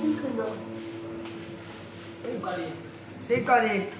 Umsindo. Siqalile.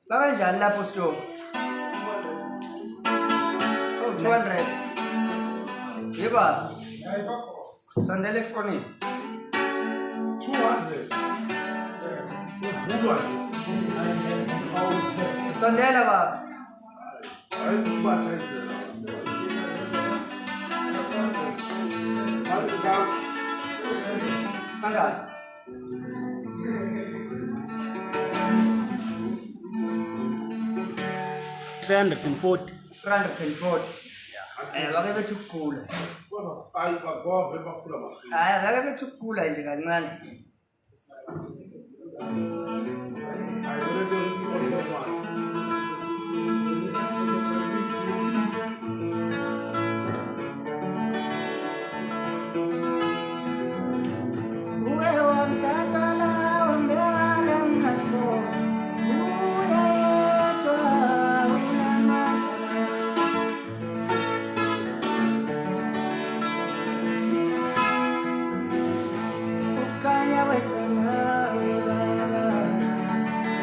Bakanjani lapho sito? Oh, 200. Yeba. Sondela efonini. 200. Uvulwa nje. Sondela baba. Hayi kubathayizela. Kangaki? 340. 340. Eh, bake bethi ukugula. Hayi bagove bakhula masinya. Hayi, bake bethi ukugula nje kancane. Hayi lento ikhona. Uwe wamthatha la wambeka ngasibona. Uye yedwa unamandla. Ukukhanya kwesanawe baba.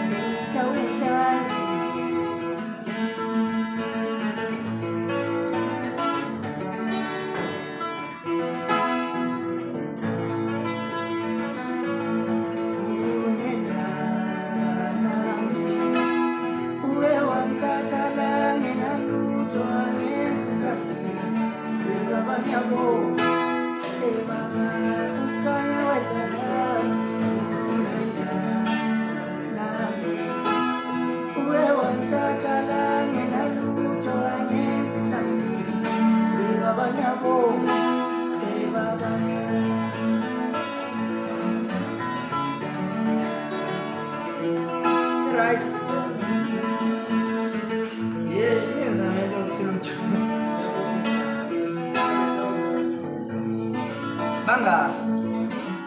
Ngitha uthande. Unendaba nami. Uwe wangithatha la nginalutho angenzisa mina. We baba ngiyabonga. Eh baba, ukukhanya kwesanawe. Unendaba nami. Uwe wangithatha la nginalutho Banga.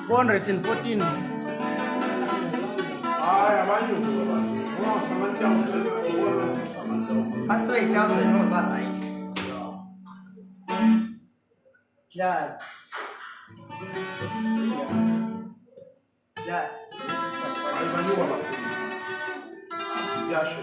414. Hayi, abanyuki abantu. Past 3000 no ba right. Dlala. Dlala. Hayi, banyuka masinya. Asiyashe.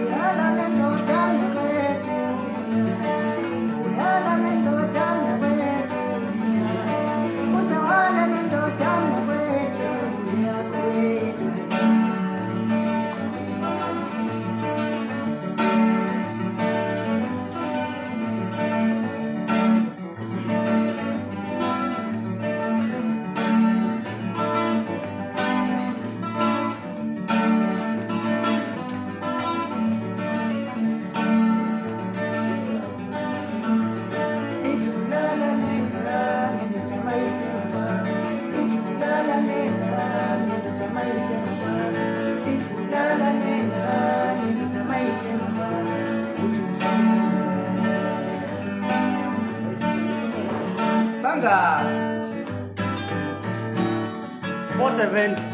Uyala nendodana kwethu. Uyala nendodana kwethu. Uzawala nendodana kwethu. Uyakwethu. Ijulala nengane ndoda Ijulala nengane ndoda mayisengabantu. Ijulala nengane ndoda mayisengabantu. Banga. 470.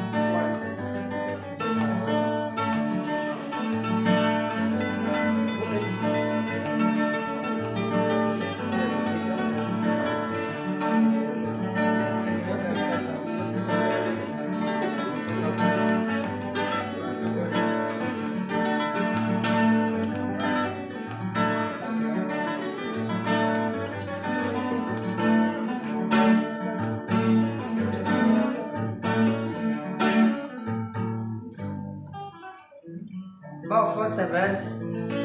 About 47,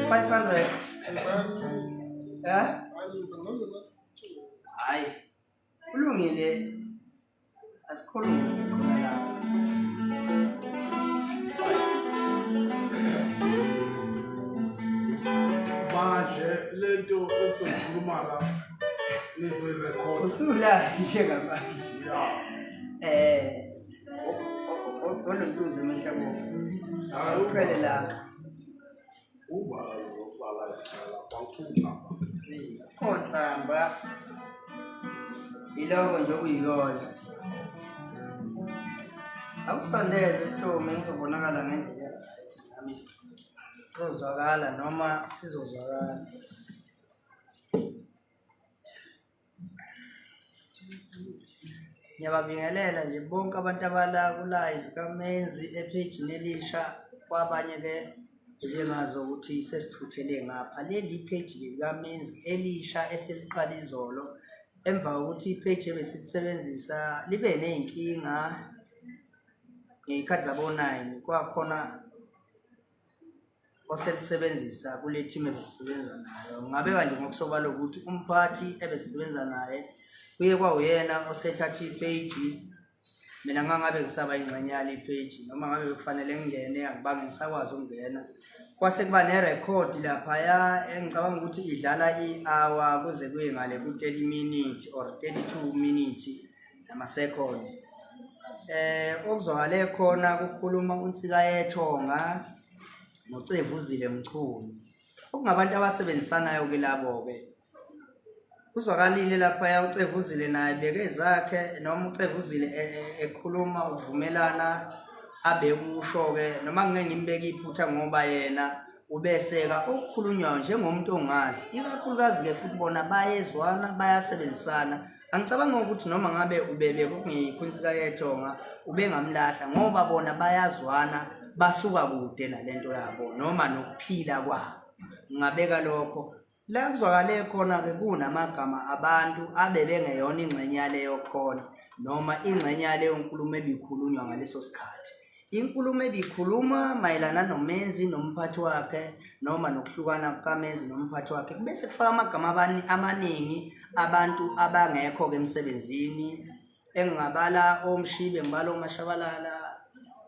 500. Eh? Hayi. Kulungile. Asikhulume khona la. Manje lento esizoyikhuluma la nizoyirekhoda. Usula njengamanje. Ya. Olontuze mehlabofu. Hayi, Uqhele la. Uba uzokuba la bawuthula. Konhlamba. Iloko nje okuyiyona. Akusondeze isihlume ngizobonakala ngendlela right nami. Sizozwakala noma sizozwakala. Ngiyababingelela nje bonke abantu abala ku-live kaMenzi ephejini elisha kwabanye ke njengazo ukuthi sesithuthele ngapha. Leli page likaMenzi elisha eseliqala izolo emva kokuthi ipage ebesilisebenzisa libe ney'nkinga ngey'khathi zabo-9 kwakhona oselisebenzisa kule team ebesisebenza nayo. Ngingabeka nje ngokusobala ukuthi umphathi ebesisebenza naye kuye kwawuyena osethatha ipage. Mina ngangabe ngisaba ingxenye yale page noma ngabe bekufanele ngingene angibange ngisakwazi ukungena. Kwase kuba nerekhodi laphaya engicabanga ukuthi idlala i-hour kuze kuye ngale ku-30 minutes or 32 minutes nama-second. Okuzwakale khona kukhuluma uNsika Yethonga noCevuzile Mchunu. Okungabantu abasebenzisanayo ke labo-ke. Kuzwakalile laphaya uCevuzile naye beke zakhe noma uCevuzile ekhuluma ukuvumelana abekusho-ke noma ngeke ngimbeke iphutha ngoba yena Ubeseka okukhulunywayo njengomuntu ongazi, ikakhulukazi-ke futhi bona bayezwana, bayasebenzisana. Angicabangi ukuthi noma ngabe ubebe kungeyikho yethonga ubengamlahla ngoba bona bayazwana, basuka kude nalento yabo noma nokuphila kwabo. Ngingabeka lokho. La kuzwakale khona-ke kunamagama abantu abebengeyona ingxenye yaleyo call noma ingxenye yaleyo nkulumo ebikhulunywa ngaleso sikhathi. Inkulumo ebikhuluma mayelana nomenzi nomphathi wakhe noma nokuhlukana kukamenzi nomphathi wakhe bese kufaka amagama amaningi abantu abangekho-ke emsebenzini engingabala oMshibe ngibale oMashabalala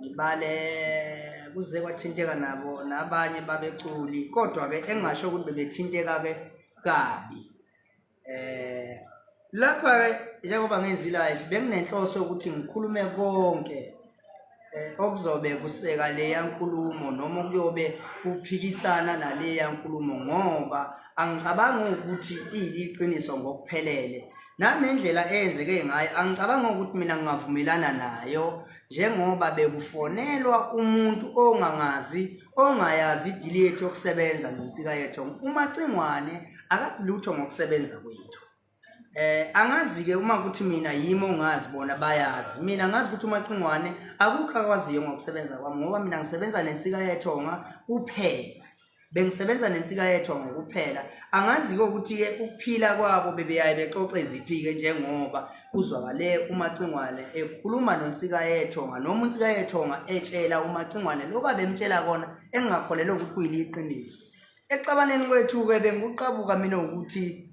ngibale kuze kwathinteka nabo nabanye babeculi kodwa-ke engingasho ukuthi bebethinteka-ke kabi. Lapha-ke njengoba ngenza i-live benginenhloso yokuthi ngikhulume konke okuzobe kuseka leya nkulumo noma okuyobe kuphikisana naleya nkulumo ngoba angicabangi ukuthi iyiliqiniso ngokuphelele. Nanendlela eyenzeke ngayo angicabangi ukuthi mina ngingavumelana nayo njengoba bekufonelwa umuntu ongangazi ongayazi idili yethu yokusebenza nensika yethu. UMacingwane akazi lutho ngokusebenza kwethu. Angazi-ke uma ukuthi mina yimi ongazi bona bayazi. Mina ngazi ukuthi uMacingwane akukho akwaziyo ngokusebenza kwami ngoba mina ngisebenza nensika yethonga kuphela. Bengisebenza nensika yethonga kuphela. Angazi-ke ukuthi-ke ukuphila kwabo bebeyaye bexoxe ziphi-ke njengoba kuzwakale uMacingwane ekhuluma nonsika yethonga noma uNsika yethonga etshela uMacingwane lokhu abemtshela kona engingakholelwa ukuthi kuyiliqiniso. Ekuxabaneni kwethu-ke benguqabuka mina ukuthi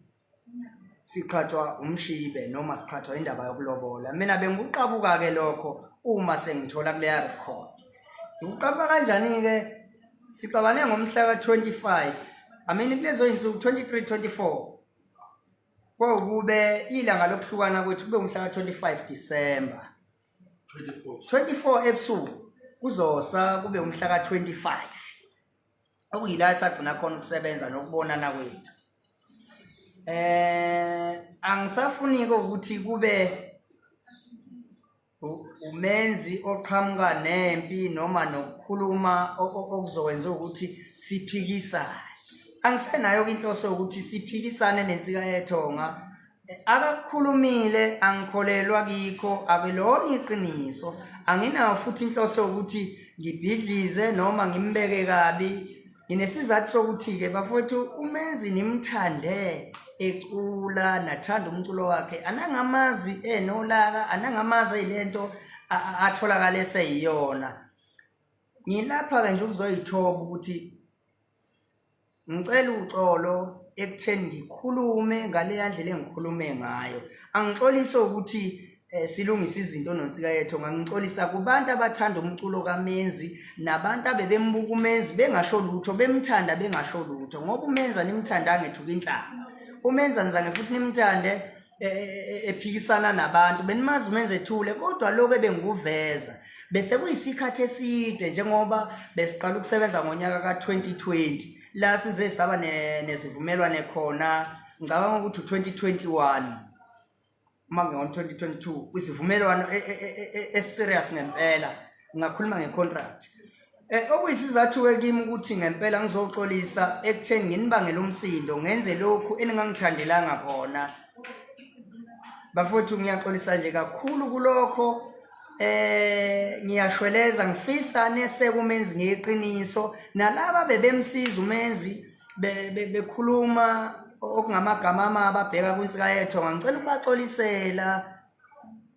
siqhathwa umshibe noma siqhathwa indaba yokulobola. Mina benguqabuka-ke lokho uma sengithola kuleya record. Ngikuqabuka kanjani-ke? Sixabane ngomhla ka-25, I mean kulezo iy'nsuku 23, 24 kwakube ilanga lokuhlukana kwethu kube umhla ka-25 December. 24 ebusuku kuzosa kube umhla ka-25 okuyila esagcina khona ukusebenza nokubonana kwethu. Angisafuni-ke ukuthi kube umenzi oqhamuka nempi noma nokukhuluma okuzokwenza ukuthi siphikisane. Angisenayo-ke inhloso yokuthi siphikisane nensika yethonga. Akakukhulumile angikholelwa kikho, akulona iqiniso. Anginayo futhi inhloso yokuthi ngibhidlize noma ngimbeke kabi. Nginesizathu sokuthi-ke bafowethu umenzi nimthande ecula nathanda umculo wakhe, anangamazi enolaka, anangamazi eyilento atholakale eseyiyona. Ngilapha-ke nje ukuzoyithoba ukuthi ngicela uxolo ekutheni ngikhulume ngaleya ndlela engikhulume ngayo. Angixolise ukuthi silungise izinto noNsika yethu, ngangixolisa kubantu abathanda umculo kaMenzi nabantu abebembuka uMenzi bengasho lutho, bemthanda bengasho lutho, ngoba uMenzi animthandanga ethuka inhlamba. UMenzi anizange futhi nimthande ephikisana nabantu, benimazi uMenzi ethule, kodwa lokho ebengikuveza bese kuyisikhathi eside njengoba besiqala ukusebenza ngonyaka ka-2020 la size saba nesivumelwane khona, ngicabanga ukuthi u-2021 uma ngo-2022 isivumelwano eserious ngempela, ngingakhuluma nge-contract. Okuyisizathu-ke kimi ukuthi ngempela ngizoxolisa ekutheni nginibangele umsindo, ngenze lokhu eningangithandelanga khona. Bafowethu ngiyaxolisa nje kakhulu kulokho. Ngiyashweleza ngifisa neseke uMenzi ngeqiniso nalaba bebemsiza uMenzi bekhuluma okungamagama amabi abheka kwinsika yethonga, ngicela ukubaxolisela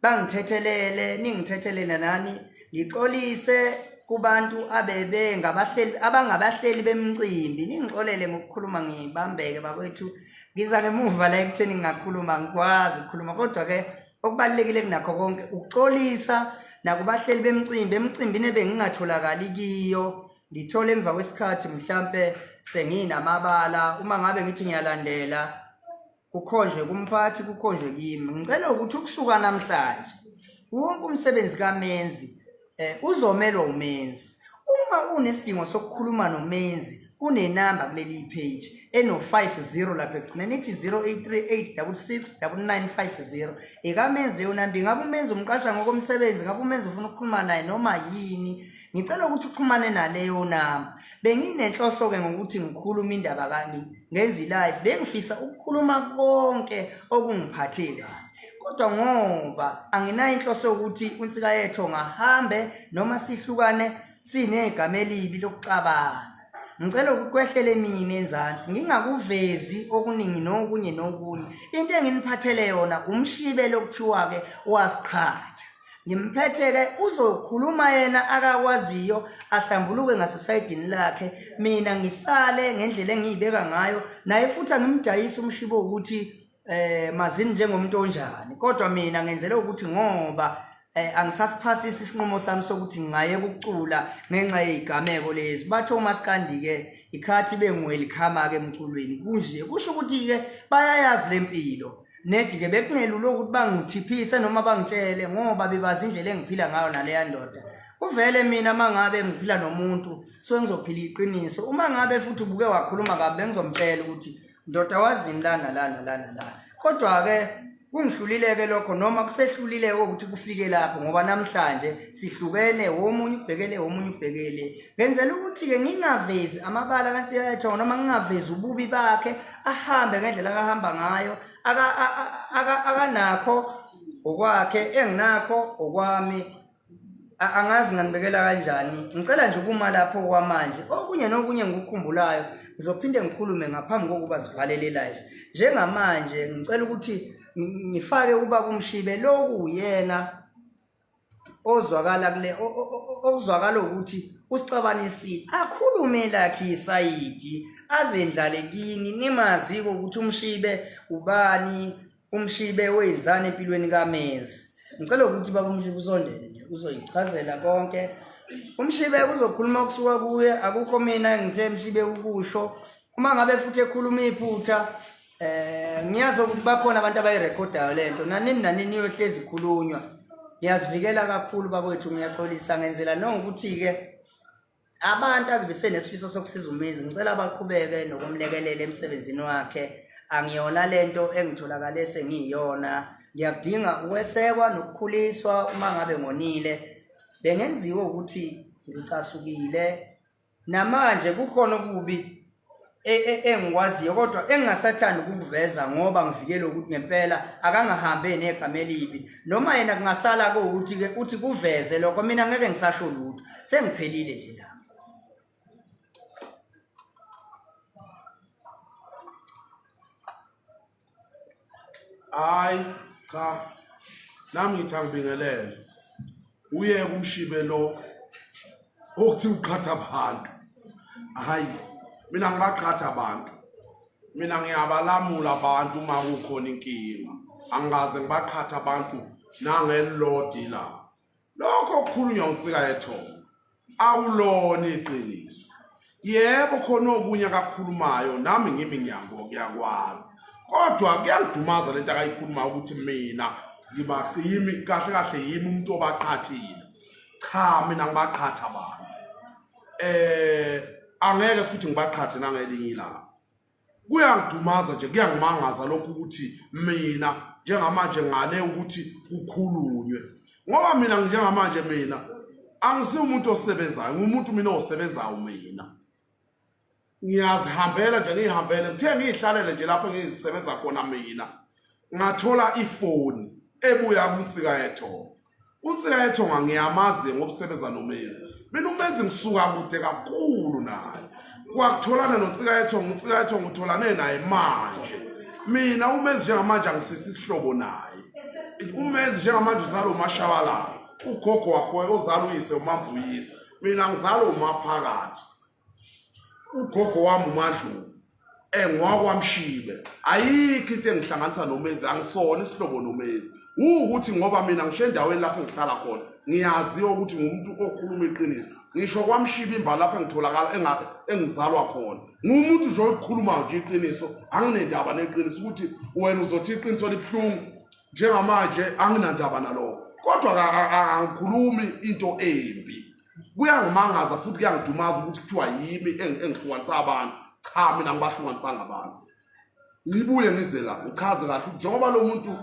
bangithethelele, ningithethelele nani, ngixolise kubantu abebe ngabahleli abangabahleli bemicimbi, ningixolele ngokukhuluma ngibambeke bakwethu. Ngiza ngemuva la ekutheni ngingakhuluma, ngikwazi ukukhuluma, kodwa-ke okubalulekile kunakho konke ukuxolisa nakubahleli bemicimbi, emicimbini ebengingatholakali kiyo, ngithole emva kwesikhathi mhlampe senginamabala, uma ngabe ngithi ngiyalandela kukhonjwe kumphathi, kukhonjwe kimi. Ngicela ukuthi ukusuka namhlanje wonke umsebenzi kaMenzi uzomelwa uMenzi. Uma unesidingo sokukhuluma noMenzi kunenamba kuleli page eno-50 lapha ekugcineni ithi 0838669950 ekaMenzi leyo namba. Ingabe uMenzi umqasha ngokomsebenzi, ngabe uMenzi ufuna ukukhuluma naye noma yini. Ngicela ukuthi uxhumane naleyo namba. Benginenhloso-ke ngokuthi ngikhulume indaba kani ngenza i-live, bengifisa ukukhuluma konke okungiphathe kabi. Kodwa ngoba anginayo inhloso yokuthi uNsika yethu ngahambe noma sihlukane sinegama elibi lokuxabana. Ngicela ukuthi kwehlele mina enzansi ngingakuvezi okuningi nokunye nokunye. Into enginiphathele yona umshibe lokuthiwa-ke wasiqhatha. Ngimphethe-ke uzokhuluma yena akakwaziyo ahlambuluke ngasesayidini lakhe mina ngisale ngendlela engiyibeka ngayo naye futhi angimdayisi umshibo ukuthi eh mazini njengomuntu onjani kodwa mina ngenzele ukuthi ngoba eh angisasiphasisi isinqumo sami sokuthi ngingayeka ukucula ngenxa yezigameko lezi bathe umaskandi ke ikhathi benguwelikhama ke emculweni kunje kusho ukuthi ke bayayazi lempilo nedi ke bekungelula ukuthi bangithiphise noma bangitshele ngoba bebazi indlela engiphila ngayo naleya ndoda kuvele mina mangabe ngiphila nomuntu so ngizophila iqiniso uma ngabe futhi ubuke wakhuluma kabi bengizomtshela ukuthi ndoda wazini lana lana lana la kodwa-ke kungihlulile-ke lokho noma kusehlulile ukuthi kufike lapho ngoba namhlanje sihlukene womunye ubhekele womunye ubhekele ngenzela ukuthi-ke ngingavezi amabala kansiyayethongo noma ngingavezi ububi bakhe ahambe ngendlela akahamba ngayo akanakho okwakhe enginakho okwami angazi nganibekela kanjani ngicela nje ukuma lapho kwamanje okunye nokunye ngikukhumbulayo ngizophinde ngikhulume ngaphambi kokuba sivalele live njengamanje ngicela ukuthi ngifake ubaba umshibe loku uyena ozwakala kule okuzwakala ukuthi usixabanisile akhulume lakhe isayidi azendlale kini nimazi ukuthi umshibe ubani Umshibe wenzani empilweni kaMezi? Ngicela ukuthi baba uMshibe usondele nje uzoyichazela konke. Umshibe uzokhuluma kusuka kuye akukho mina engithe Mshibe ukusho. Uma ngabe futhi ekhuluma iphutha eh ngiyazi ukuthi bakhona abantu abayirekhodayo lento nanini nanini iyohlezi ikhulunywa. Ngiyazivikela kakhulu bakwethu ngiyaxolisa ngenzela nokuthi ke Abantu abebesenesifiso sokusiza uMenzi ngicela baqhubeke nokumlekelela emsebenzini wakhe. Angiyona lento engitholakale sengiyiyona. Ngiyakudinga ukwesekwa nokukhuliswa uma ngabe ngonile. Bengenziwe ukuthi ngicasukile namanje kukhona okubi E, e, engikwaziyo kodwa engingasathandi ukukuveza ngoba ngivikele ukuthi ngempela akangahambe negama elibi noma yena kungasala kuwukuthi-ke uthi kuveze lokho mina ngeke ngisasho lutho sengiphelile nje lapho. Hayi cha nami ngithi angibingelele uyeke umshibe lo okuthi uqhatha abantu hayi mina ngibaqhatha abantu mina ngiyabalamula abantu uma kukhona inkinga angikaze ngibaqhatha abantu nangelilodwa ilanga Lokho okukhulunywa uNsika yethongo akulona iqiniso. Yebo khona okunye akakukhulumayo nami ngimi ngiyango ngiyakwazi. Kodwa kuyangidumaza lento akayikhulumayo ukuthi mina ngiba yimi kahle kahle yimi umuntu obaqhathile. Cha mina ngibaqhatha abantu. Eh angeke futhi ngibaqhathe nangelinye ilanga. Kuyangidumaza nje kuyangimangaza lokhu ukuthi mina njengamanje ngale ukuthi kukhulunywe ngoba mina njengamanje mina angisiyo umuntu osebenzayo ngumuntu mina osebenzayo mina ngiyazihambela nje ngiyihambele ngithe ngiyihlalele nje lapho ngizisebenza khona mina ngathola ifoni ebuya kunsika yethongo uNsika yethonga ngiyamazi ngokusebenza noMenzi mina uMenzi ngisuka kude kakhulu naye kwakutholana noNsika yethonga uNsika yethonga utholane naye manje mina uMenzi njengamanje angisisi isihlobo naye uMenzi njengamanje uzalwa uMashabalala ugogo wakho ozala uyise uMambuyisa mina ngizalwa uMaphakathi ugogo wami uMandlovu engwakwamshibe ayikho into engihlanganisa nomezi angisona isihlobo nomezi wukuthi ngoba mina ngisho endaweni lapho engihlala khona ngiyaziwa ukuthi ngumuntu okhuluma iqiniso ngisho kwamshiba imba lapho engitholakala engizalwa khona ngumuntu nje okhuluma nje iqiniso anginendaba neqiniso ukuthi wena uzothi iqiniso libuhlungu njengamanje anginandaba nalokho kodwa angikhulumi into embi Kuyangimangaza futhi kuyangidumaza ukuthi kuthiwa yimi engihlukanisa abantu. Cha mina ngibahlukanisanga abantu. Ngibuye ngize la ngichaze kahle ukuthi njengoba lo muntu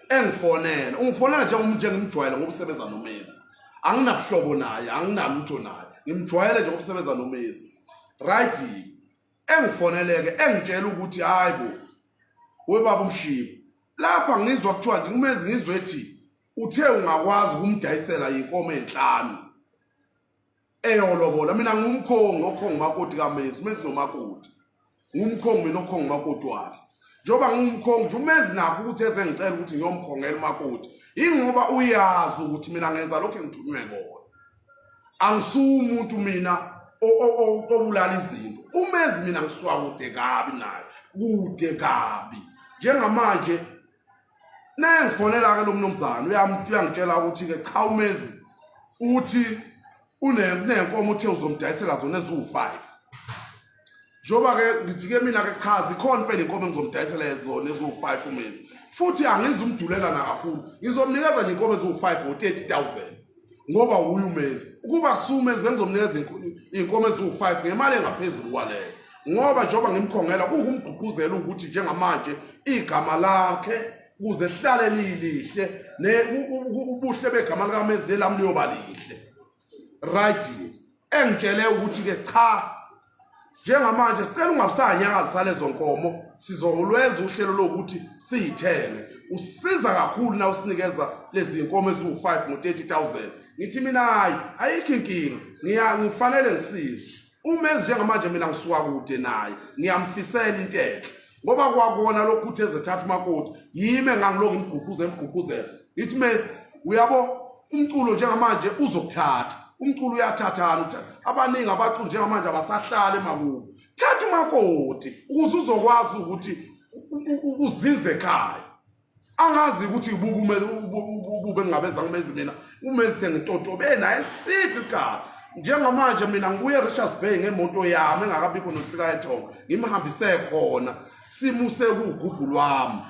engifonela, ungifonela njengomuntu engimjwayele ngokusebenza nomezi. Anginabuhlobo naye, anginalutho naye, ngimjwayele nje ngokusebenza noMezi. Right, engifoneleke engitshela ukuthi hayi bo webaba uMshibo, lapha ngizwa kuthiwa nje uMezi, ngizwe ethi uthe ungakwazi ukumdayisela inkomo enhlanu eyolobola. Mina ngumkhongi okhonga umakoti kaMezi, uMezi nomakoti, ngumkhongi mina okhonga umakoti wakhe. Njengoba ngingumkhongi nje uMezi nakho ukuthi eze ngicela ukuthi ngiyomkhongela umakoti, yingoba uyazi ukuthi mina ngenza lokho engithunywe kona. Angisuye umuntu mina obulala izinto. UMezi mina ngisuka kude kabi naye, kude kabi. Njengamanje naye ngifonela-ke lo mnumzane, uyangitshela ukuthi-ke cha, uMezi uthi unenkomo uthe uzomdayisela zona eziwu-5. Njengoba-ke ngithi-ke mina-ke cha, zikhona impela inkomo engizomdayisela zona eziwu-5 uMezi, futhi angizumdulela nakakhulu, ngizomnikeza nje inkomo eziwu-5 ngo-30 000 ngoba wuye uMezi. Ukuba kusuka uMezi bengizomnikeza iy'nkomo eziwu-5 ngemali engaphezulu kwaleyo, ngoba njengoba ngimkhongela kuwukumgqugquzela ukuthi njengamanje igama lakhe kuze lihlale lilihle, ubuhle begama likaMezi lelami liyoba lihle. Right, engitshele ukuthi-ke cha, njengamanje sicela ungabusanyakazisa lezo nkomo, sizolwenza uhlelo lokuthi siyithenge, usiza kakhulu na usinikeza lezi nkomo eziwu-5 ngo-30 000. Ngithi mina hayi, ayikho inkinga, ngifanele ngisizwe uMezi. Njengamanje mina ngisuka kude naye, ngiyamfisela into enhle, ngoba kwakona lokhu ukuthi ezethatha umakoti yimi engangilokhu ngimgqugquzela ngimgqugquzela, ngithi Mezi, uyabo umculo njengamanje uzokuthatha, umculo uyathathana, abaningi abaculi njengamanje abasahlali emakubo, thatha umakoti ukuze uzokwazi ukuthi uzinze ekhaya. Angazi ukuthi ubube ngingabeza ngimezi mina uMezi sengitotobe naye eside isikhathi. Njengamanje mina ngibuye eRichards Bay ngemoto yami engakabikho noNsika Yethonga, ngimhambise khona, simuse kugubhu lwami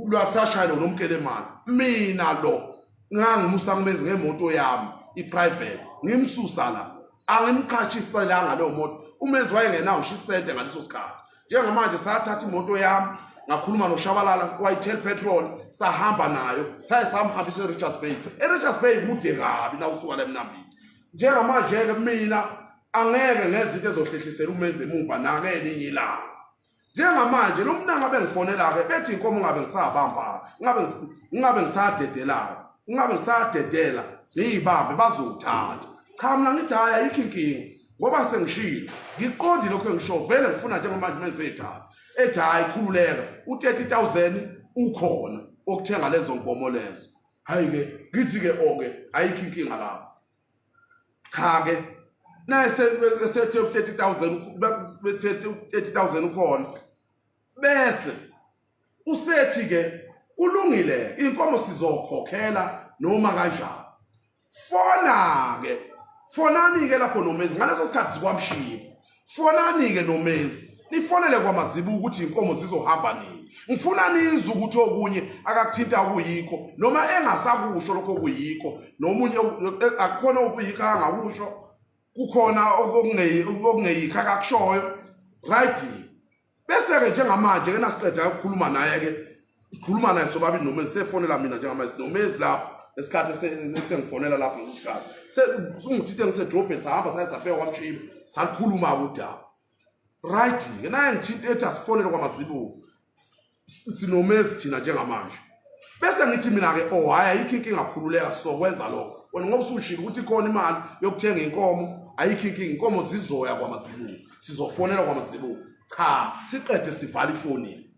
lwasashayela nomkelemane. Mina lo ngangimusa ngimezi ngemoto yami i-private, ngimsusa la, angimqhashiselanga leyo moto. UMezi wayengenawo ngisho isente ngaleso sikhathi. Njengamanje sathatha imoto yami, ngakhuluma noShabalala wayithela petrol, sahamba nayo, saye samhambisa e-Richards Bay. E-Richards Bay kude kabi na usuka la eMnambithi. Njengamanje-ke mina angeke ngenza into ezohlehlisela uMezi emuva nangelinye ilanga. Njengamanje lo mnanga bengifonela-ke bethi inkomo ngabe ngisabamba, ngabe ngisadedela, ngabe ngisadedela ngiyibambe, bazowuthatha. Cha, mina ngithi hhayi, ayikho inkinga, ngoba sengishilo, ngiqondile lokho engisho, vele ngifuna njengamanje menze ethatha. Ethi hhayi, khululeka, u-30 000 ukhona okuthenga lezo nkomo lezo. Hhayi-ke ngithi-ke oke ayikho inkinga lapho. Cha-ke naye esethe u-30 000, bethe u-30 000 ukhona, bese usethi-ke kulungile, inkomo sizokhokhela noma kanjani. Fona-ke, fonani-ke lapho noMezi ngaleso sikhathi sikwamshiya, fonani-ke noMezi, nifonele kwaMazibuko ukuthi inkomo zizohamba nini. Ngifuna nizwe ukuthi okunye akakuthinta kuyikho noma engasakusho lokho kuyikho, nomunye akukhona okuyikho angakusho, kukhona okungeyikho akakushoyo. Right, bese-ke njengamanje ke nasiqeda ukukhuluma naye-ke, sikhuluma naye sobabili noMezi, sefonela mina njengamanje noMezi lapho esikhathi esengifonela lapho ngesikhathi sungithinte ngisedrobheni, sahamba saye safika kwaMshiba, salikhuluma-ke udaba. Right-ke naye ngithinte ethi asifonele kwaMazibuko, sinoMezi thina njengamanje. Bese ngithi mina-ke oh hhayi, ayikho inkinga, khululeka, sizokwenza lokho. Wena ngoba usushilo ukuthi ikhona imali yokuthenga inkomo, ayikho inkinga, inkomo zizoya kwaMazibuko, sizofonela kwaMazibuko. Cha, siqede sivala ifoni.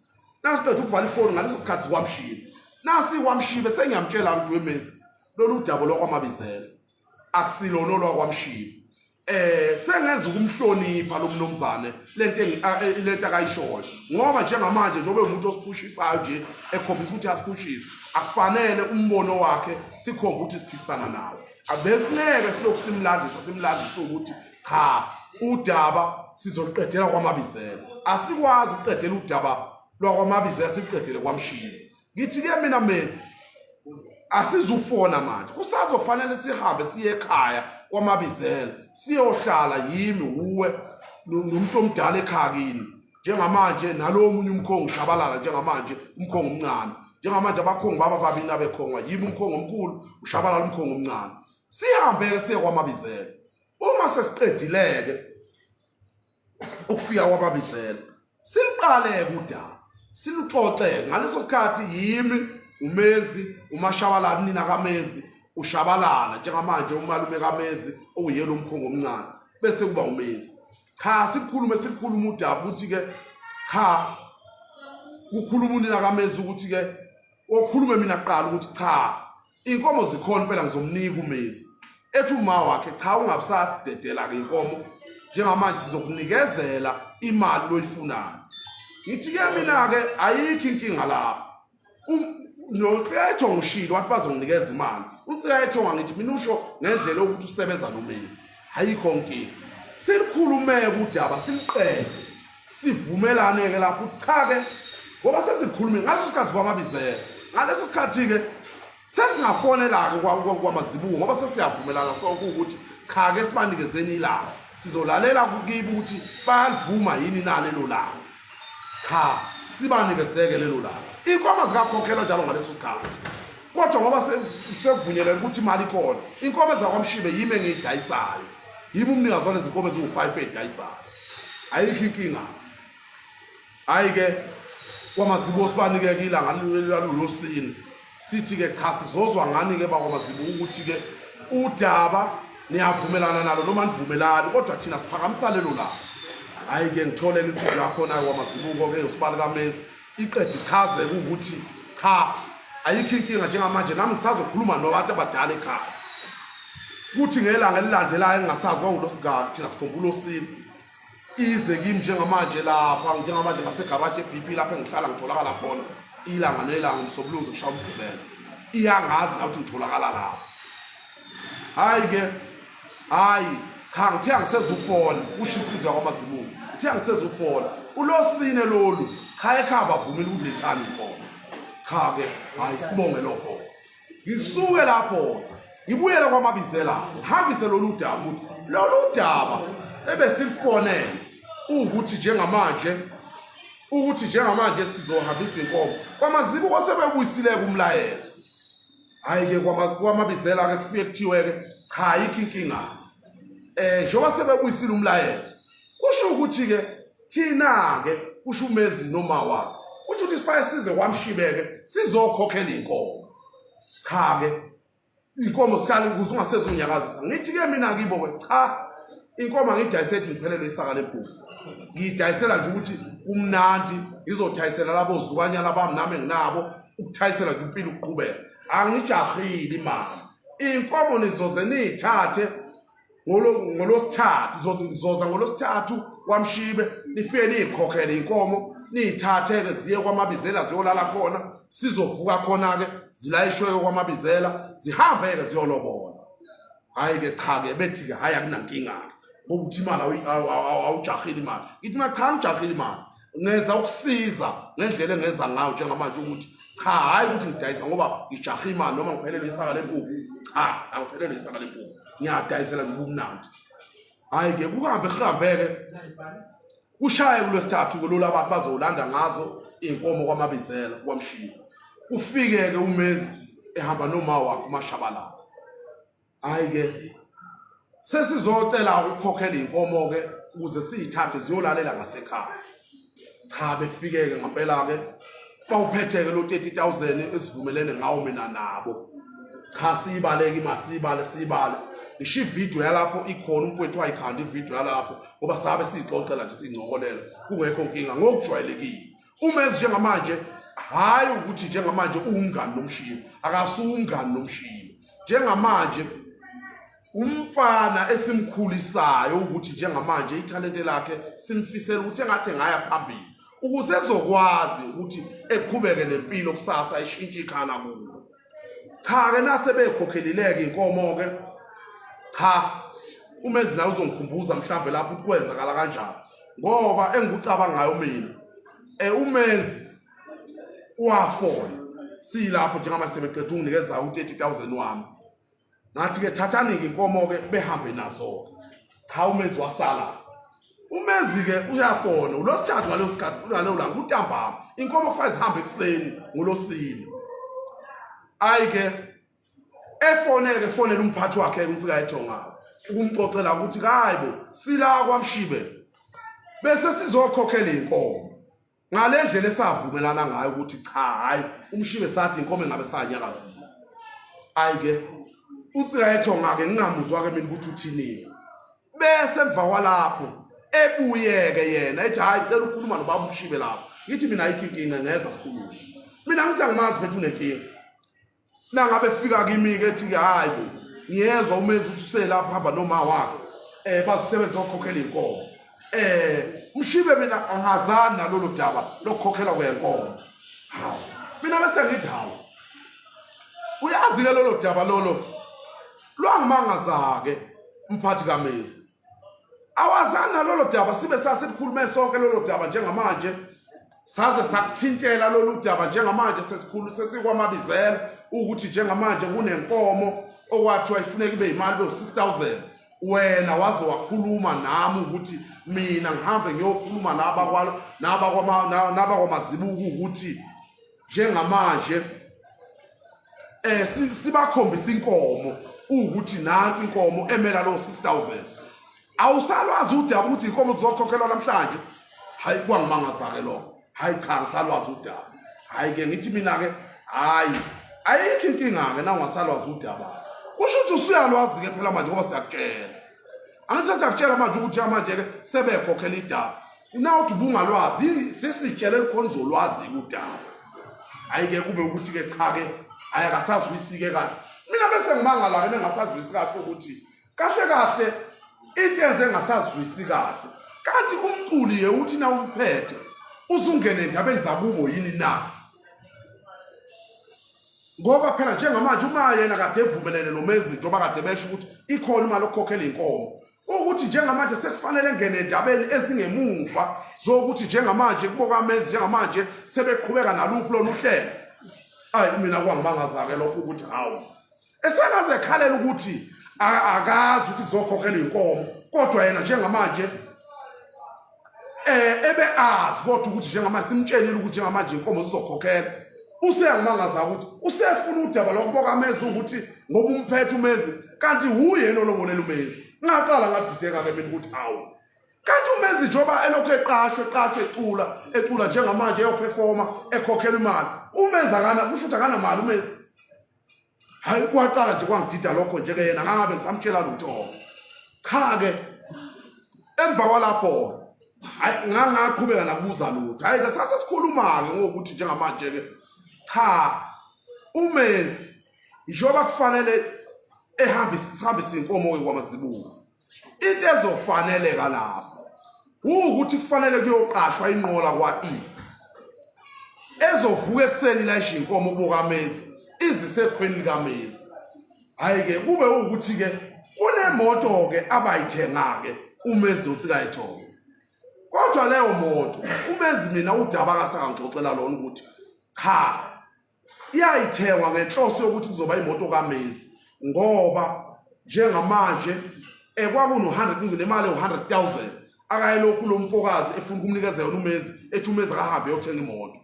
Nasiqede ukuvala ifoni ngaleso sikhathi sikwamshibe, nasi kwamshibe sengiyamtshela ukuthi wemezi lolu daba lwakwamabizela akusilona olwakwamshibe. Sengeza ukumhlonipha lo mnumzane lento akayishoyo, ngoba njengamanje njengoba umuntu osiphushisayo nje ekhombisa ukuthi asiphushise, akufanele umbono wakhe sikhombe ukuthi siphikisana nawo. Abesingeke silokhu simlandisa simlandisa ukuthi cha, udaba sizoqedela kwaMabizela. Asikwazi ukuqedela udaba lwakwamabizela siqedele kwaMshiya. Ngithi ke mina Mezi, asizufona manje, kusazofanele sihambe siye ekhaya kwaMabizela, siyohlala yimi, wuwe nomuntu omdala ekhaya kini njengamanje, nalo omunye umkhongi uShabalala njengamanje, umkhongi omncane njengamanje. Abakhongi baba babini abekhongwa yimi, umkhongi omkhulu, uShabalala umkhongi omncane. Sihambe-ke siye kwamabizela. Uma sesiqedile-ke ukufika kwamabizela, siluqale-ke udaba, siluxoxe. Ngaleso sikhathi yimi, uMenzi, uMashabalala, unina kaMenzi, uShabalala, njengamanje umalume kaMenzi okuyena umkhongo omncane, bese kuba uMenzi. Cha, sikhulume sikhuluma udaba ukuthi-ke cha, kukhuluma unina kaMenzi ukuthi-ke okhulume mina kuqala ukuthi cha, inkomo zikhona impela, ngizomnika uMezi. Ethi uma wakhe cha, ungabusasidedela-ke inkomo njengamanje, sizokunikezela imali loyifunayo. Ngithi-ke mina-ke ayikho inkinga lapho. NoNsika ngishilo wathi bazonginikeza imali. UNsika ngithi mina usho ngendlela yokuthi usebenza noMezi, ayikho nkinga. Silikhulumeke udaba siliqede, sivumelane-ke lapho cha-ke, ngoba sesikhulume ngaleso sikhathi kwamabizela. Ngaleso sikhathi-ke sesingafonela-ke kwamazibuko ngoba sesiyavumelana sonke ukuthi cha-ke sibanikezeni ilanga, sizolalela kibo ukuthi bayalivuma yini na lelo langa. Cha, sibanikezeke lelo langa. Inkomo zikakhokhelwa njalo ngaleso sikhathi, kodwa ngoba sekuvunyelene ukuthi imali ikhona, inkomo ezakwamshibe yimi engiyidayisayo, yimi umnikazi walezi nkomo eziwu-5 eyidayisayo, ayikho inkinga. Hhayi-ke kwamazibuko sibanikeke ilanga lalulosini, sithi-ke cha, sizozwa ngani-ke bakwamazibuko ukuthi-ke udaba niyavumelana nalo noma nivumelani, kodwa thina siphakamisa lelo langa. Hhayi-ke ngithole-ke insizwa yakhona-ke kwamazibuko-ke usibali kamesi, iqede ichaze ukuthi cha, ayikho inkinga njengamanje, nami ngisazokhuluma nabantu abadala ekhaya. Kuthi ngelanga elilandelayo engingasazi kwawulosigaki, thina sikhumbula osini, ize kimi njengamanje lapha, njengamanje ngasegaraji e-BP lapho engihlala ngitholakala khona ilanga nelanga, umsobuluzi kushaya umgqibelo, iyangazi na ukuthi ngitholakala lapho. Hhayi-ke, hhayi cha, ngithe angisezufona, kusho insizwa yakwamazibuko, ngithe angisezufona ulosine lolu, cha, ekhaya bavumile ukuthi lethani inkomo. Cha-ke, hhayi, sibonge lokho. Ngisuke lapho ngibuyele kwamabizela, ngihambise lolu daba ukuthi lolu daba ebesilifonele ukuthi njengamanje sizohambisa inkomo kwamazibuko, sebebuyisile umlayezo. Hhayi-ke kwamabizela-ke kufike kuthiwe-ke cha, ayikho inkinga. Njengoba sebebuyisile umlayezo, kusho ukuthi-ke thina-ke, kusho uMezi noma wakhe, kusho ukuthi sifake size kwamshibeke sizokhokhela inkomo. Cha-ke, inkomo sihlale ukuze ungasezunyakazisa. Ngithi-ke mina kibo-ke cha, inkomo angiyidayiseli ngiphelelwe isaka lempuphu, ngiyidayisela nje ukuthi kumnandi, ngizodayisela labo zukanyana bami nami enginabo, ukuthayisela nje impilo ukuqhubeka. Angijahile imali. Inkomo nizoze niyithathe ngolosithathu, nizoza ngolosithathu kwamshibe, nifike niyikhokhele inkomo, niyithathe-ke ziye kwamabizela ziyolala khona, sizovuka khona-ke zilayishwe-ke kwamabizela, zihambe-ke ziyolobola. Hhayi-ke cha-ke, bethi-ke hhayi akunankinga-ke ngokuthi imali awujahile imali. Ngithi mina cha, angijahile imali, ngenza ukusiza ngendlela engenza ngayo njengamanje ukuthi cha, hhayi ukuthi ngidayisa ngoba ngijahe imali noma ngiphelelwe isaka lempuphu. Cha, angiphelelwe isaka lempuphu, ngiyadayisela nje ubumnandi. Hhayi-ke kuhambe kuhambe-ke kushaye kulwesithathu-ke lolu abantu bazolanda ngazo iy'nkomo kwamabizela kwamshiya. Kufike-ke uMezi ehamba noma wakhe uMashabalala. Hhayi-ke sesizocela ukukhokhela iy'nkomo-ke ukuze siyithathe ziyolalela ngasekhaya. Cha, befike-ke ngampela-ke bawuphethe-ke lo 30,000 esivumelene ngawo mina nabo. Cha, siyibaleke imali, siyibale siyibale, ngisho ividiyo yalapho ikhona, umfowethu wayikhanda ividiyo yalapho ngoba sabe siyixoxela nje siyincokolela kungekho nkinga ngokujwayelekile. Umezi njengamanje, hhayi ukuthi njengamanje uwumngani nomshini, akasuwumngani nomshini njengamanje, umfana esimkhulisayo ukuthi njengamanje ithalente lakhe simfisela ukuthi engathi engaya phambili ukuze ezokwazi ukuthi eqhubeke nempilo kusasa, ishintshe ikhala kulo. Cha-ke, nase bekhokhelileke inkomo-ke, cha, umezi naye uzongikhumbuza mhlawumbe lapho ukuthi kwenzakala kanjani, ngoba engikucabangayo mina umenzi wafona silapho njengamanje sebeqeda unginikeza u-30,000 wami, ngathi-ke thathani-ke inkomo-ke behambe nazo-ke. Cha, umezi wasala. Umezi-ke uyafona ulosithathu ngaleso sikhathi, ngaleyo langa kuntambama, inkomo kufanele zihambe ekuseni ngolosine. Ayi-ke Efoneke efonela umphathi wakhe uNsika yethonga ukumxoxela ukuthi hayibo sila kwaMshibe bese sizokhokhela inkomo ngale ndlela esavumelana ngayo ukuthi cha hayi uMshibe sathi inkomo engabe sanyakazisa. Ayi ke uNsika yethonga ke ngingamuzwa ke mina ukuthi uthini. Bese emva kwalapho ebuyeke yena ethi hayi cela ukukhuluma nobaba uMshibe lapho. Ngithi mina ayikho inkinga ngeza sikhulume. Mina ngithi angimazi phethu unenkinga. Nangabe fika kimi-ke ethi-ke hhayi bo ngiyezwa umezi ukuthi uselapho hamba noma wakhe um bazisebenza okukhokhela iy'nkomo um mshibe mina angazani nalolu daba lokukhokhelwa kwenkomo. Hawu, mina bese ngithi hawu, uyazi-ke lolo daba lolo lwangimangaza-ke mphathi kamezi. Awazani nalolo daba, sibe sasikhulume sonke lolo daba njengamanje saze sakuthintela lolu daba njengamanje sesikhulu sesikwamabizela ukuthi njengamanje kunenkomo okwathiwa ifuneka ibe imali yo-6000 wena waze wakhuluma nami ukuthi mina ngihambe ngiyokhuluma nabakwamazibuko ukuthi njengamanje eh sibakhombisa inkomo ukuthi nansi inkomo emela lo 6000. Awusalwazi udaba ukuthi inkomo zizokhokhelwa namhlanje. Hayi, kwangimangaza-ke lokho. Hayi cha, ngisalwazi udaba. Hayi-ke ngithi mina-ke hayi ayikho inkinga-ke na ungasalwazi udaba, kusho ukuthi usuyalwazi-ke phela manje ngoba siyakutshela. Angithi sesiyakutshela manje ukuthi manje-ke sebekhokhela idaba na uthi ubungalwazi, sesitshele lukhona uzolwazi udaba. Hhayi-ke kube ukuthi-ke cha-ke hhayi akasazwisi-ke kahle. Mina bese ngimangala-ke nengasazwisi kahle ukuthi kahle kahle into enze engasazwisi kahle kanti umculi ye uthi na umphethe uzungene endabeni zakubo yini na, ngoba phela njengamanje uma yena kade evumelene noMezi njengoba kade besho ukuthi ikhona imali okukhokhela inkomo, ukuthi njengamanje sekufanele engene endabeni ezingemuva zokuthi njengamanje kubokamezi njengamanje sebeqhubeka naluphi lona uhlelo. Ayi mina kwangimangaza-ke lokho ukuthi hawu esengaze ekhalela ukuthi akazi ukuthi kuzokhokhelwa inkomo, kodwa yena njengamanje ebe azi kodwa ukuthi njengamanje simtshelile ukuthi njengamanje inkomo zizokhokhela. Useyangimangaza ukuthi usefuna udaba lokuboka amezi ukuthi ngoba umphethe umezi kanti wuye nolobolela umezi. Ngaqala ngadideka ke mina ukuthi hawu kanti umenzi njengoba elokhu eqashwe eqashwe ecula ecula njengamanje eyoperforma ekhokhela imali, umenzi akana kusho ukuthi akanamali umenzi. Hayi kwaqala nje kwangidida lokho nje ke yena ngangabe ngisamtshela lutho. Cha ke emva kwalapho hayi ngangaqhubeka nakubuza lutho. Hayi ke sase sikhuluma ke ngokuthi njengamanje ke cha umezi njengoba kufanele ehambise sihambise inkomo ke kwamazibuko, into ezofaneleka lapho ukuthi kufanele kuyoqashwa inqola kwa-E ezovuka ekuseni layisha inkomo kubokamezi izise ekhweni likamezi. Hhayi-ke kube ukuthi-ke kunemoto-ke abayithenga-ke umezi uNsikayithonga, kodwa leyo moto umezi mina udaba akasangixoxela lona ukuthi cha iyayithengwa ngenhloso yokuthi kuzoba imoto kaMezi, ngoba njengamanje kwakuno-100 nemali ewu-100,000 akayelokhu lo mfokazi efuna ukumnikeza yona uMezi, ethi uMezi akahambe eyothenga imoto.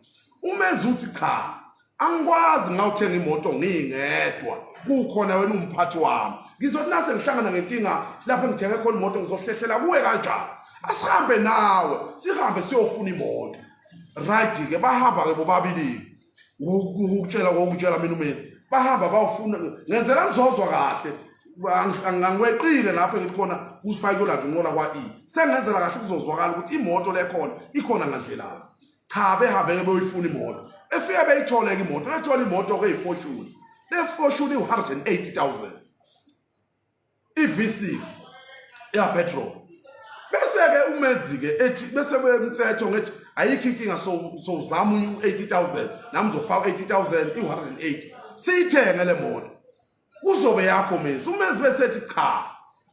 UMezi uthi cha angikwazi ngawuthenga imoto ngingedwa, kukhona wena umphathi wami, ngizothi nase ngihlangana ngenkinga lapho ngithenge khona imoto ngizohlehlela kuwe kanjani, asihambe nawe sihambe siyofuna imoto. Right-ke bahamba-ke bobabili ukutshela kokutshela mina umezi bahamba bawufuna ngenzela ngizozwa kahle angikweqile lapho ngithi khona ufake kuyolanda unqola kwa-E sengenzela kahle kuzozwakala ukuthi imoto lekhona ikhona ngandlelani. Cha behambe-ke beyoyifuna imoto, efike beyithole-ke imoto, bethola imoto-ke eyi-Fortune. Le Fortune iwu-180,000 i-V6 ya petrol. Bese-ke umezi-ke ethi bese bemthetho ngethi ayikho inkinga, sowuzama u-80,000 nami ngizofaka u-80,000 i-180 siyithenge le moto kuzobe yakho mezi. Umezi bese ethi cha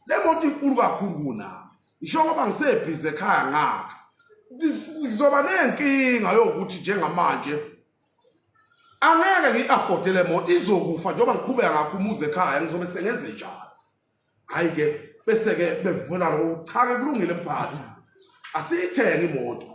le moto inkulu kakhulu kunami, njengoba ngisebhizi ekhaya ngakha ngizoba nenkinga yokuthi njengamanje angeke ngiyi-afforde le moto, izokufa njengoba ngiqhubeka ngakho umuzi ekhaya, ngizobe sengenze njani. Hhayi-ke bese-ke bevumelana ukuthi cha-ke kulungile mphathi asiyithenge imoto.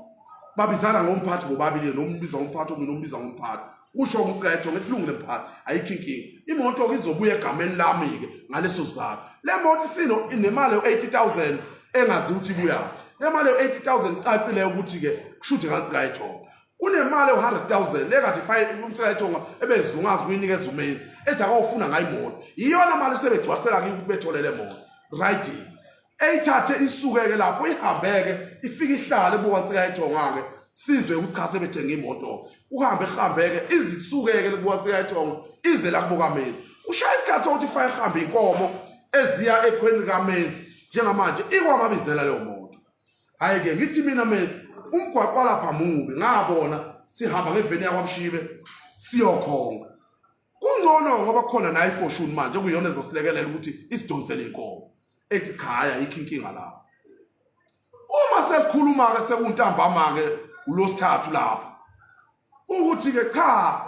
Babizana ngomphathi bobabili, nombiza ngomphathi omunye nombiza ngomphathi. Kusho ukuthi kayetho ngithi kulungile mphathi, ayikho inkinga. Imoto-ke izobuya egameni lami-ke ngaleso sizathu. Le moto isino inemali yo-80,000 engaziwa ukuthi ibuyaphi. Le mali yo-80,000 icacile ukuthi-ke kushuthi ngansi kayethonga. Kunemali yo-100,000 le kade ifake umthethonga ebezungazi kuyinikeza umenzi ethi akawufuna ngayo imoto. Iyona mali sebegcwalisela kiyo ukuthi bethole le moto. Riding. Eyithathe isukeke lapho ihambeke ifike ihlale buka nsika yethonga-ke sizwe ukuthi cha sebethenga imoto. Uhambe ihambeke izisukeke kubuka nsika yethonga ize la kubuka mezi. Ushaya isikhathi sokuthi ifake ihambe inkomo eziya ekhweni kamezi njengamanje ikwamabizela leyo moto. Hhayi-ke ngithi mina mezi umgwaqo walapha mubi ngabona sihamba ngeveni yakwamshibe siyokhonga. Kungcono ngoba khona nayo ifortune manje okuyiyona ezosilekelela ukuthi isidonsele inkomo. Ethi cha hhayi ayikho inkinga lapho. Uma sesikhuluma-ke sekuntambama-ke ulosithathu lapho ukuthi-ke cha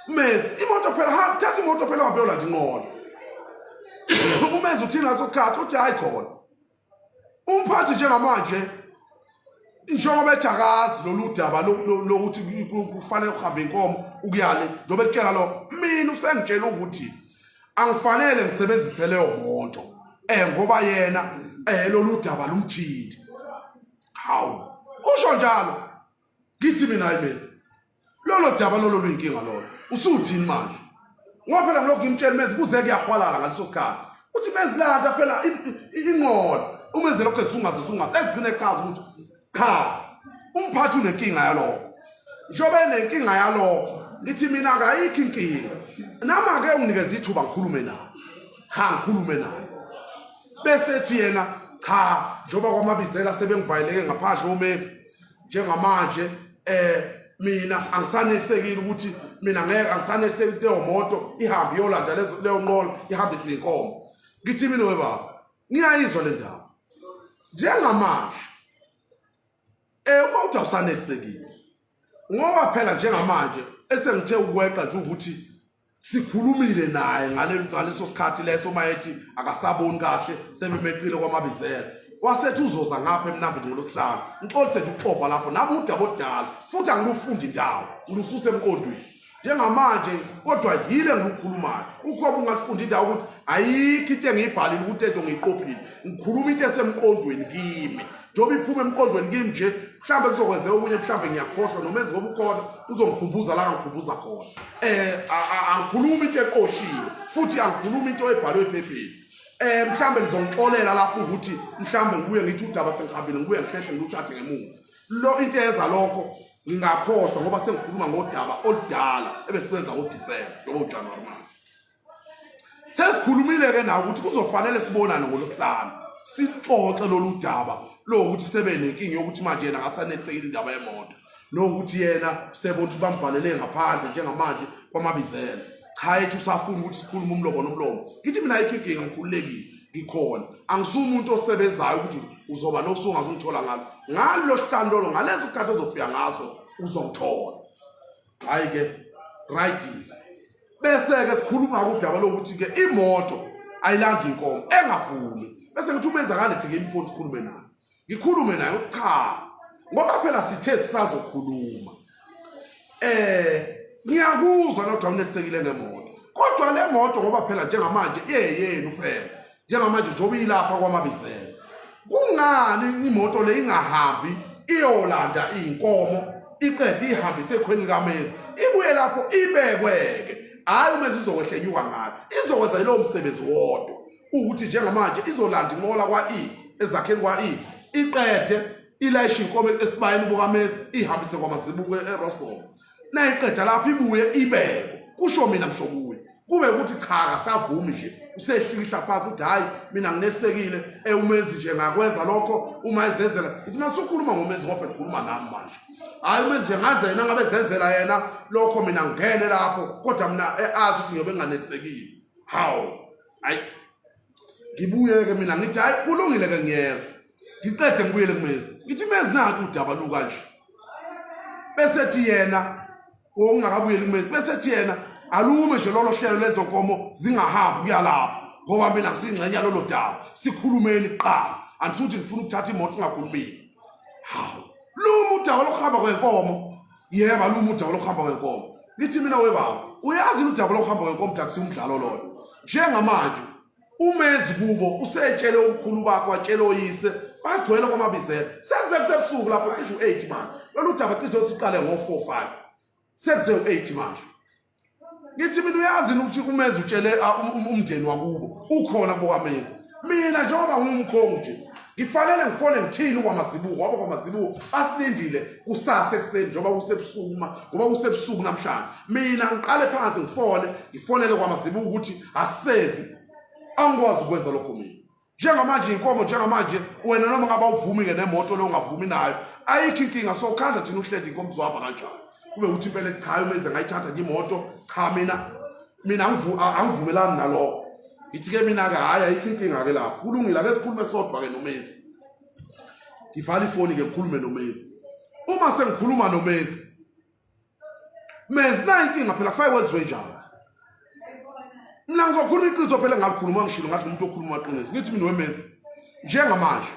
Mezi imoto phela ha thatha imoto phela uhambe uyolanda inqola. Umezi uthini ngaso sikhathi uthi hayi khona. Umphathi njengamanje njengoba ethi akazi lolu daba lokuthi kufanele kuhambe inkomo ukuyale njengoba ekutshela lokho mina usengitshela ukuthi angifanele ngisebenzise leyo moto ngoba yena lolu daba lumthinti. Hawu usho njalo ngithi mina hayi mezi lolo daba lolo luyinkinga lolo usuthini manje ngoba phela ngilokhu ngimtshela mezi kuze kuyahwalala ngaleso sikhathi uthi mezi landa phela inqola umenze lokho ezungaze zungaze egcine echaza ukuthi cha umphathi unenkinga yalokho njengoba enenkinga yalokho ngithi mina kayikho inkinga nami ake unginikeze ithuba ngikhulume naye cha ngikhulume naye bese ethi yena cha njengoba kwamabizela sebengivayeleke ngaphandle umenzi njengamanje mina angisanelisekile ukuthi mina ngeke angisanelisekile ukuthi leyo moto ihambe iyolanda leyo nqola ihambise inkomo. Ngithi mina webaba ngiyayizwa le ndaba njengamanje uma uthi awusanelisekile ngoba phela njengamanje esengithe ukweqa nje ukuthi sikhulumile naye ngaleso sikhathi leso uma ethi akasaboni kahle sebemeqile kwamabizela wasethi uzoza ngapha emnambithi ngolosihlanu ngixolise nje ukuxova lapho nami udaba odala futhi angilufundi indawo ngilususe emqondweni njengamanje kodwa yile ngilukhulumayo ukhona ungalifunda indawo ukuthi ayikho into engiyibhalile ukuthi lento ngiyiqophile ngikhuluma into esemqondweni kimi njengoba iphuma emqondweni kimi nje mhlawumbe kuzokwenzeka okunye mhlawumbe ngiyakhohlwa noma ezingoba ukhona uzongikhumbuza la ngikhumbuza khona angikhulumi into eqoshiwe futhi angikhulumi into ebhalwe ephepheni mhlawumbe ngizongixolela lapho ukuthi mhlawumbe ngibuye ngithi udaba sengihambile ngibuye ngihlehle ngiluthathe ngemuva lo into eyenza lokho ngingakhohlwa ngoba sengikhuluma ngodaba oludala ebesikwenza ngoDisemba njengoba uJanuwari manje. Sesikhulumile-ke nawe ukuthi kuzofanele sibonane ngolwesihlanu sixoxe lolu daba lokuthi sebe nenkinga yokuthi manje yena akasanelisekile indaba yemoto nokuthi yena sebona ukuthi bamvalele ngaphandle njengamanje kwamabizela. Cha ethi usafuna ukuthi sikhulume umlomo nomlomo. Ngithi mina ayikho inkinga ngikhululekile ngikhona. Angisuye umuntu osebenzayo ukuthi uzoba nosuku ongazungithola ngalo. Ngalo sihlanu lolo ngaleso sikhathi ozofika ngaso uzongithola. Hayi ke right. Bese ke sikhuluma udaba lokuthi ke imoto ayilandi inkomo engavumi. Bese ngithi umenza ngalethi ngimfoni sikhulume naye. Ngikhulume naye cha ngoba phela sithe sisazokhuluma. Ngiyakuzwa kodwa unelisekile ngemoto. Kodwa le moto ngoba phela njengamanje iyeyenu phela. Njengamanje njengoba ilapha kwamabizela. Kungani imoto le ingahambi iyolanda iy'nkomo iqede ihambise ekhweni likamezi ibuye lapho ibekwe-ke hhayi umezi izokwehla enyuka ngayo izokwenza yilowo msebenzi wodwa ukuthi njengamanje izolanda inqola kwa-E ezakheni kwa-E iqede ilayishe inkomo esibayeni bukamezi ihambise kwamazibuko eRosborg nayiqeda lapho ibuye ibekwe kusho mina ngisho kuye kube ukuthi cha akasavumi nje usehlikihla phansi uthi hhayi mina nginelisekile umezi nje ngakwenza lokho uma ezenzela ngithi masukhuluma ngomezi ngoba phela ukhuluma nami manje hhayi umezi nje ngaze yena ngabe ezenzela yena lokho mina ngingene lapho kodwa mina azi ukuthi ngiyobe nginganelisekile hawu hayi ngibuye-ke mina ngithi hhayi kulungile-ke ngiyezwa ngiqede ngibuyele kumezi ngithi mezi nanti udaba lukanje bese ethi yena ongakabuyeli kumezi bese ethi yena alume nje lolo hlelo lezo nkomo zingahambi kuya lapho ngoba mina ngisingxenye yalolo daba sikhulumeni kuqala andisuthi ngifuna ukuthatha imoto singakhulumile hawu luma udaba lokuhamba kwenkomo yebo aluma udaba lokuhamba kwenkomo Ngithi mina webaba, uyazi udaba lokuhamba ngenkomo taxi umdlalo loyo. Njengamanje umezi kubo usetshele omkhulu bakhe watshela oyise bagcwele kwamabizela. Senze kusebusuku lapho cishe u-8 manje. Lolu daba cishe siqale ngo-4 5. Sekuze u-8 manje. Ngithi mina uyazi ukuthi umezi utshele umndeni wakubo ukhona kubo kwamezi. Mina njengoba ngumkhongi nje ngifanele ngifone ngithini kwamazibuko ngoba kwamazibuko basilindile kusasa ekuseni njengoba kusebusuku ma ngoba kusebusuku namhlanje mina ngiqale phansi ngifone ngifonele kwamazibuko ukuthi asisezi angikwazi ukwenza lokho mina njengamanje inkomo njengamanje wena noma ngabe awuvumi-ke nemoto le ungavumi nayo ayikho inkinga sokhanda thina uhleli inkomo zohamba kanjani kube ukuthi impela cha umeze ngayithatha nje imoto cha mina mina angivumelani nalokho ngithi-ke mina-ke hhayi ayikho inkinga-ke lapho kulungile ake sikhulume sodwa-ke nomezi ngivala ifoni-ke ngikhulume nomezi uma sengikhuluma nomezi mezi nayo inkinga phela kufanele kwenziwe njalo mina ngizokhuluma iqiniso phela ngalikhuluma ngishilo ngathi umuntu okhuluma amaqiniso ngithi mina wemezi njengamanje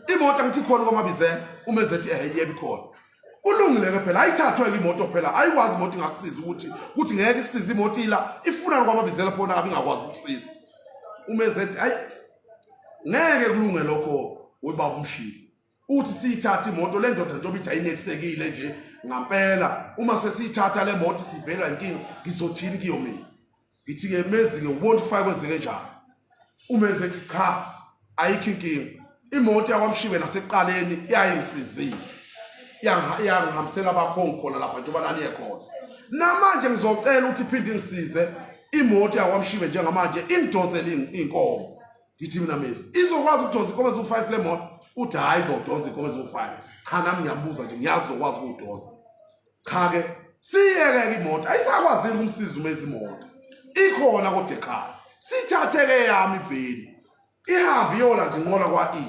imoto ngithi khona kwamabizela umezi ethi ehe yebo ikhona kulungile-ke phela ayithathwe-ke imoto phela ayikwazi imoto ingakusiza ukuthi ukuthi ngeke ikusize imoto ila ifuna kwamabizela phona kabi ingakwazi ukukusiza umezi ethi hayi ngeke kulunge lokho webaba umshini uthi siyithathe imoto le ndoda njengoba ithi ayinelisekile nje ngampela uma sesiyithatha le moto sivela inkinga ngizothini kuyo mina ngithi-ke mezi-ke ubona ukuthi kufake kwenzeke njani umezi ethi cha ayikho inkinga imoto yakwamshibe nasekuqaleni yayingisizile yangihambisela abakhongi khona lapha njengoba naniye khona namanje ngizocela ukuthi iphinde ingisize imoto yakwamshibe njengamanje ingidonsele iy'nkomo ngithi mina mezi izokwazi ukudonsa inkomo eziwu-five le moto uthi hhayi izodonsa inkomo eziwu-five cha nami ngiyambuza nje ngiyazi izokwazi ukudonsa cha-ke siyeke-ke imoto ayisakwazile ukumsiza umezi imoto ikhona kodwa ekhaya sithathe-ke yami iveni ihambe iyolanda inqola kwa-e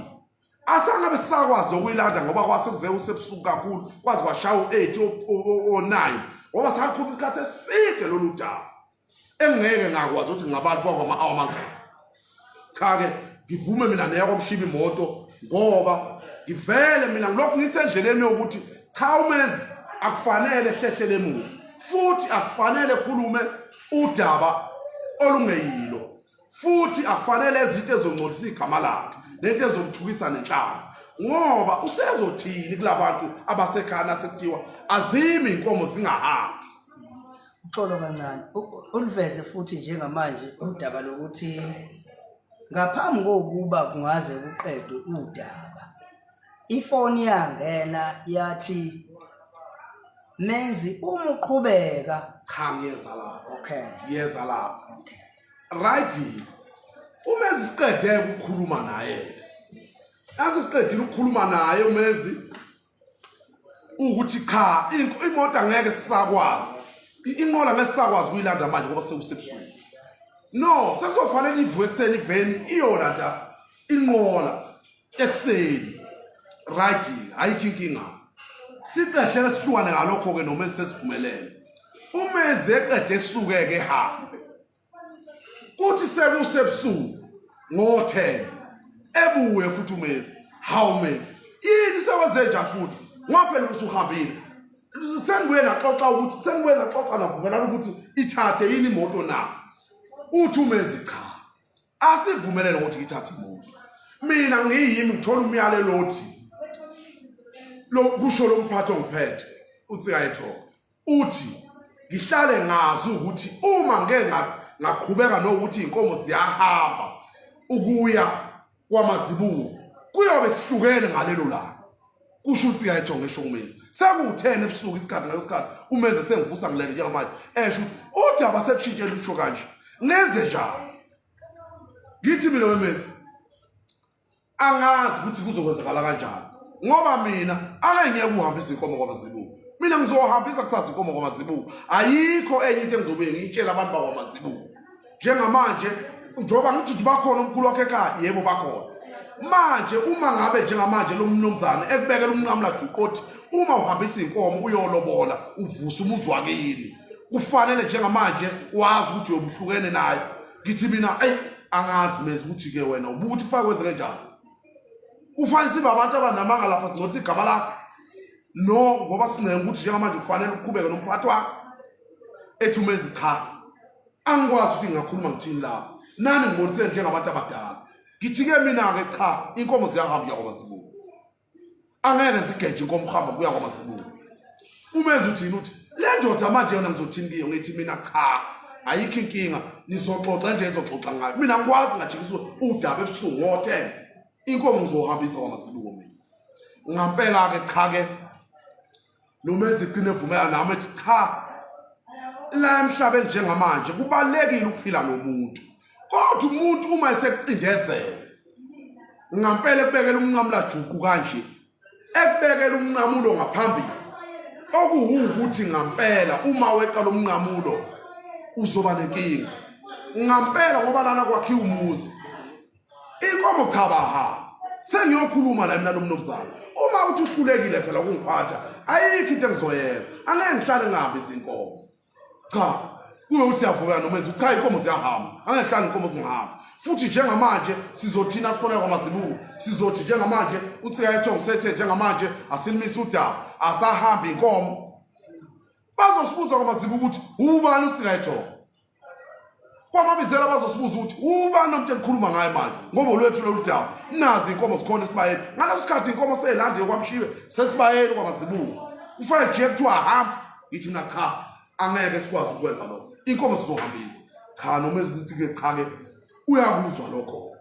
asangabe sisakwazi ukuyilanda ngoba kwase kuze kusebusuku kakhulu kwaze kwashaya u-8 o-9 ngoba salikhuluma isikhathi eside lolu daba engeke ngakwazi ukuthi ngabantu kwakwama-awa amangaka cha-ke ngivume mina neya kwamshiba imoto ngoba ngivele mina ngilokhu ngisendleleni yokuthi cha umezi akufanele hlehlele emuva futhi akufanele khulume udaba olungeyilo futhi akufanele izinto ezongcolisa igama lakhe nento ezomthukisa nenhlamba ngoba usezothini kulabantu abasekhaya nasekuthiwa azimi inkomo zingahambi uxolo kancane uliveze futhi njengamanje udaba lokuthi ngaphambi kokuba kungaze kuqedwe udaba ifoni yangena yathi menzi uma uqhubeka cha ngiyeza lapho okay ngiyeza lapho okay right uma siqede ukukhuluma naye asiqedile ukukhuluma naye umezi ukuthi cha imoto angeke sisakwazi inqola ngeke sisakwazi ukuyilanda manje ngoba sekusebusuku no sekuzofanele ivuke ekuseni iveni iyolanda inqola ekuseni right ayikho inkinga siqedle sihlukane ngalokho-ke noma sesivumelene umezi eqede esuke-ke ehambe kuthi sekusebusuku ngo-10 ebuye futhi umezi hawu mezi yini sewenze njani futhi ngoba phela usuhambile sengibuye naxoxa ukuthi sengibuye naxoxa navumelana ukuthi ithathe yini imoto na uthi umezi cha asivumelene ukuthi ngithathe imoto mina ngiyimi ngithola umyalelo othi lo kusho lo mphathi ongiphethe uthi kayethoka uthi ngihlale ngazi ukuthi uma ngeke ngaqhubeka nokuthi inkomo ziyahamba ukuya kwamazibuko kuyobe sihlukene ngalelo langa kusho ukuthi yayitsho ngisho umezi sekuwu-10 ebusuku isikhathi ngaleso sikhathi umeze sengivusa ngilele njengamanje esho udaba sekushintshela usho kanje ngenze njani ngithi mina wemezi angazi ukuthi kuzokwenzakala kanjani ngoba mina angeke ngiyeke uhambisa inkomo kwamazibuko mina ngizohambisa kusasa inkomo kwamazibuko ayikho enye into engizobuye ngiyitshele abantu bakwamazibuko njengamanje njengoba ngithi ukuthi bakhona umkhulu wakhe ekhaya yebo bakhona manje uma ngabe njengamanje lo mnumzane ekubekela umnqamula juqothi uma uhambisa inkomo uyolobola uvusa umuzi wakini kufanele njengamanje wazi ukuthi uyobuhlukene naye ngithi mina eyi angazi mezi ukuthi-ke wena ubuthi kufake kwenzeke njani kufanele sibe abantu abanamanga lapha singcothi igama lakho no ngoba sincenga ukuthi njengamanje kufanele uqhubeke nomphathi wakho Ethi umenzi cha, angikwazi ukuthi ngingakhuluma ngithini lapho. Nani ngibonisene njengabantu abadala. Ngithi-ke mina-ke cha, inkomo ziyahamba kuya kwaMazibuko. Angeke zigeje inkomo uhamba kuya kwaMazibuko. Umenzi uthini uthi le ndoda manje yona ngizothini kiyo? Ngithi mina cha, ayikho inkinga, nizoxoxa nje nizoxoxa ngayo. Mina ngikwazi ngajikiswa udaba ebusuku ngo-10. Inkomo ngizohambisa kwaMazibuko mina. Ngampela-ke cha-ke noma ezigcine evumela nami ethi cha, la emhlabeni njengamanje kubalekile ukuphila nomuntu, kodwa umuntu uma esekucindezela ngampela ekubekela umnqamula juqu kanje, ekubekela umnqamulo ngaphambili, okuwukuthi ngampela uma weqa lo mnqamulo uzoba nenkinga ngampela, ngoba lana kwakhiwa umuzi. Inkomo cha baha. Sengiyokhuluma la mina lomnumzane. Uma uthi uhlulekile phela ukungiphatha, ayikho into engizoyenza. Angeke ngihlale ngihambe izinkomo. Cha, kube uthi siyavuka nomezi, cha inkomo ziyahamba. Angeke ngihlale inkomo zingahamba. Futhi njengamanje sizothina sifonela kwaMazibuko. Sizothi njengamanje uTsika Ethongo sethe njengamanje asilimisa udaba. Asahambi inkomo. Bazosibuza kwaMazibuko ukuthi ubani uTsika Ethongo. Kwamabizela bazosibuza ukuthi ubani nomuntu enikhuluma ngaye manje, ngoba olwethu lolu daba. Nazi inkomo zikhona esibayeni. Ngaleso sikhathi inkomo seyilandile kwaMshibe, sesibayeni kwaMazibuko. Kufanele nje kuthiwa hamba. Ngithi mina cha, angeke sikwazi ukwenza lokho. Inkomo sizohambisa. Cha, noma ezinto-ke cha-ke uyakuzwa lokho.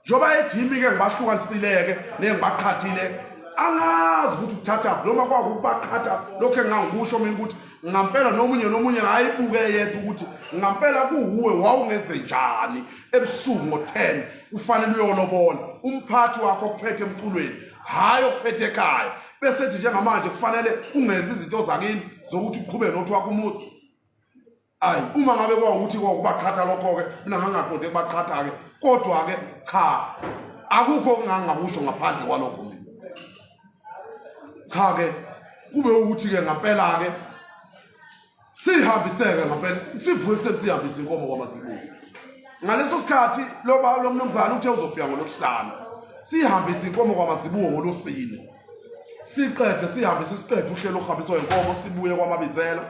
Njengoba ejimi-ke ngibahlukanisile-ke nengibaqhathile, angazi ukuthi ukuthathaphi noma kwakukubaqhatha lokho engangikusho mina ukuthi ngampela nomunye nomunye ngayibuke yedwa ukuthi ngampela kuwuwe wawungenze njani ebusuku ngo-10 kufanele uyolobola umphathi wakho okuphethe emculweni, hhayi okuphethe ekhaya, bese ethi njengamanje kufanele ungenzi izinto zakini zokuthi uqhubeke nothi wakho umuzi. Ayi, uma ngabe kwawukuthi kwakubaqhatha lokho-ke, mina ngangingaqonde kubaqhatha-ke, kodwa-ke cha, akukho okungangakusho ngaphandle kwalokho mina. Cha-ke, kube ukuthi-ke ngampela-ke sihambiseke ngampela, sivuke ekuseni sihambise inkomo kwaMazibuko. Ngaleso sikhathi lo lo mnumzane uthe uzofika ngolwesihlanu, sihambise inkomo kwaMazibuko ngolwesine. Siqede sihambise, siqede uhlelo okuhambiswa inkomo, sibuye kwaMabizela,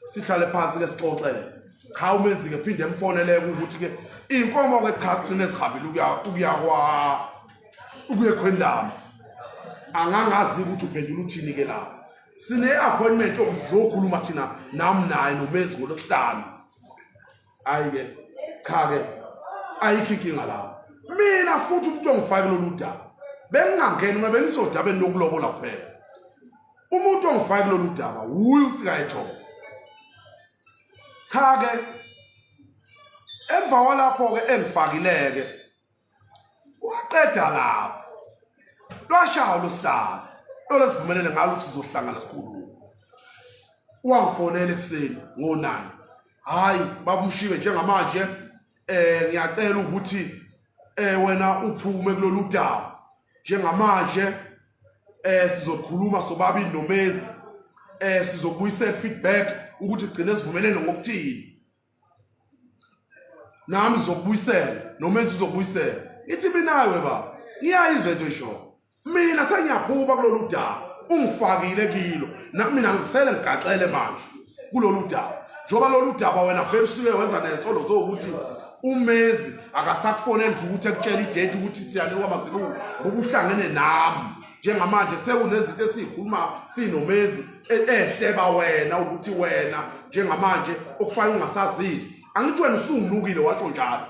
sihlale phansi ke sixoxele. Cha, umenzi ke phinde emfoneleke ukuthi ke inkomo ke cha sigcine sihambile ukuya kwa ukuya ekhwendama. Angangazi ukuthi uphendula uthini ke lapho. Sine appointment yokuzokhuluma thina nami naye nomenzi ngolwesihlanu. Hayi ke cha ke ayikho inkinga lapho. Mina futhi umuntu ongifake lolu daba bengingangeni uma bengisodabeni lokulobola kuphela. Umuntu ongifake kulolu daba wuye uTsika Ethongo. Cha ke emva kwalapho ke engifakileke waqeda lapho lwashaya losihlalo lolo sivumelene ngalo ukuthi sizohlangana sikhulume. Wangifonela ekuseni ngo-9, hhayi baba uMshibe, njengamanje ngiyacela ukuthi wena uphume kulolu daba njengamanje, sizokhuluma sobabili nomezi, sizobuyisela feedback ukuthi gcine sivumelene ngokuthini, nami ngizokubuyisela nomezi uzokubuyisela. Ngithi mina we baba, ngiyayizwa into eshoyo, mina sengiyaphuma kulolu daba ungifakile kilo, nami mina ngisele ngigaxele manje kulolu daba, njengoba lolu daba wena vele usuke wenza nensolo zokuthi umezi akasakufoneli nje ukuthi ekutshela idate ukuthi siyanikwa Mazibuko, ngoba uhlangene nami njengamanje sekunezinto esiyikhuluma sinomezi ehleba wena ukuthi wena njengamanje okufanele ungasazizwa. Angithi wena usunginukile watsho njalo.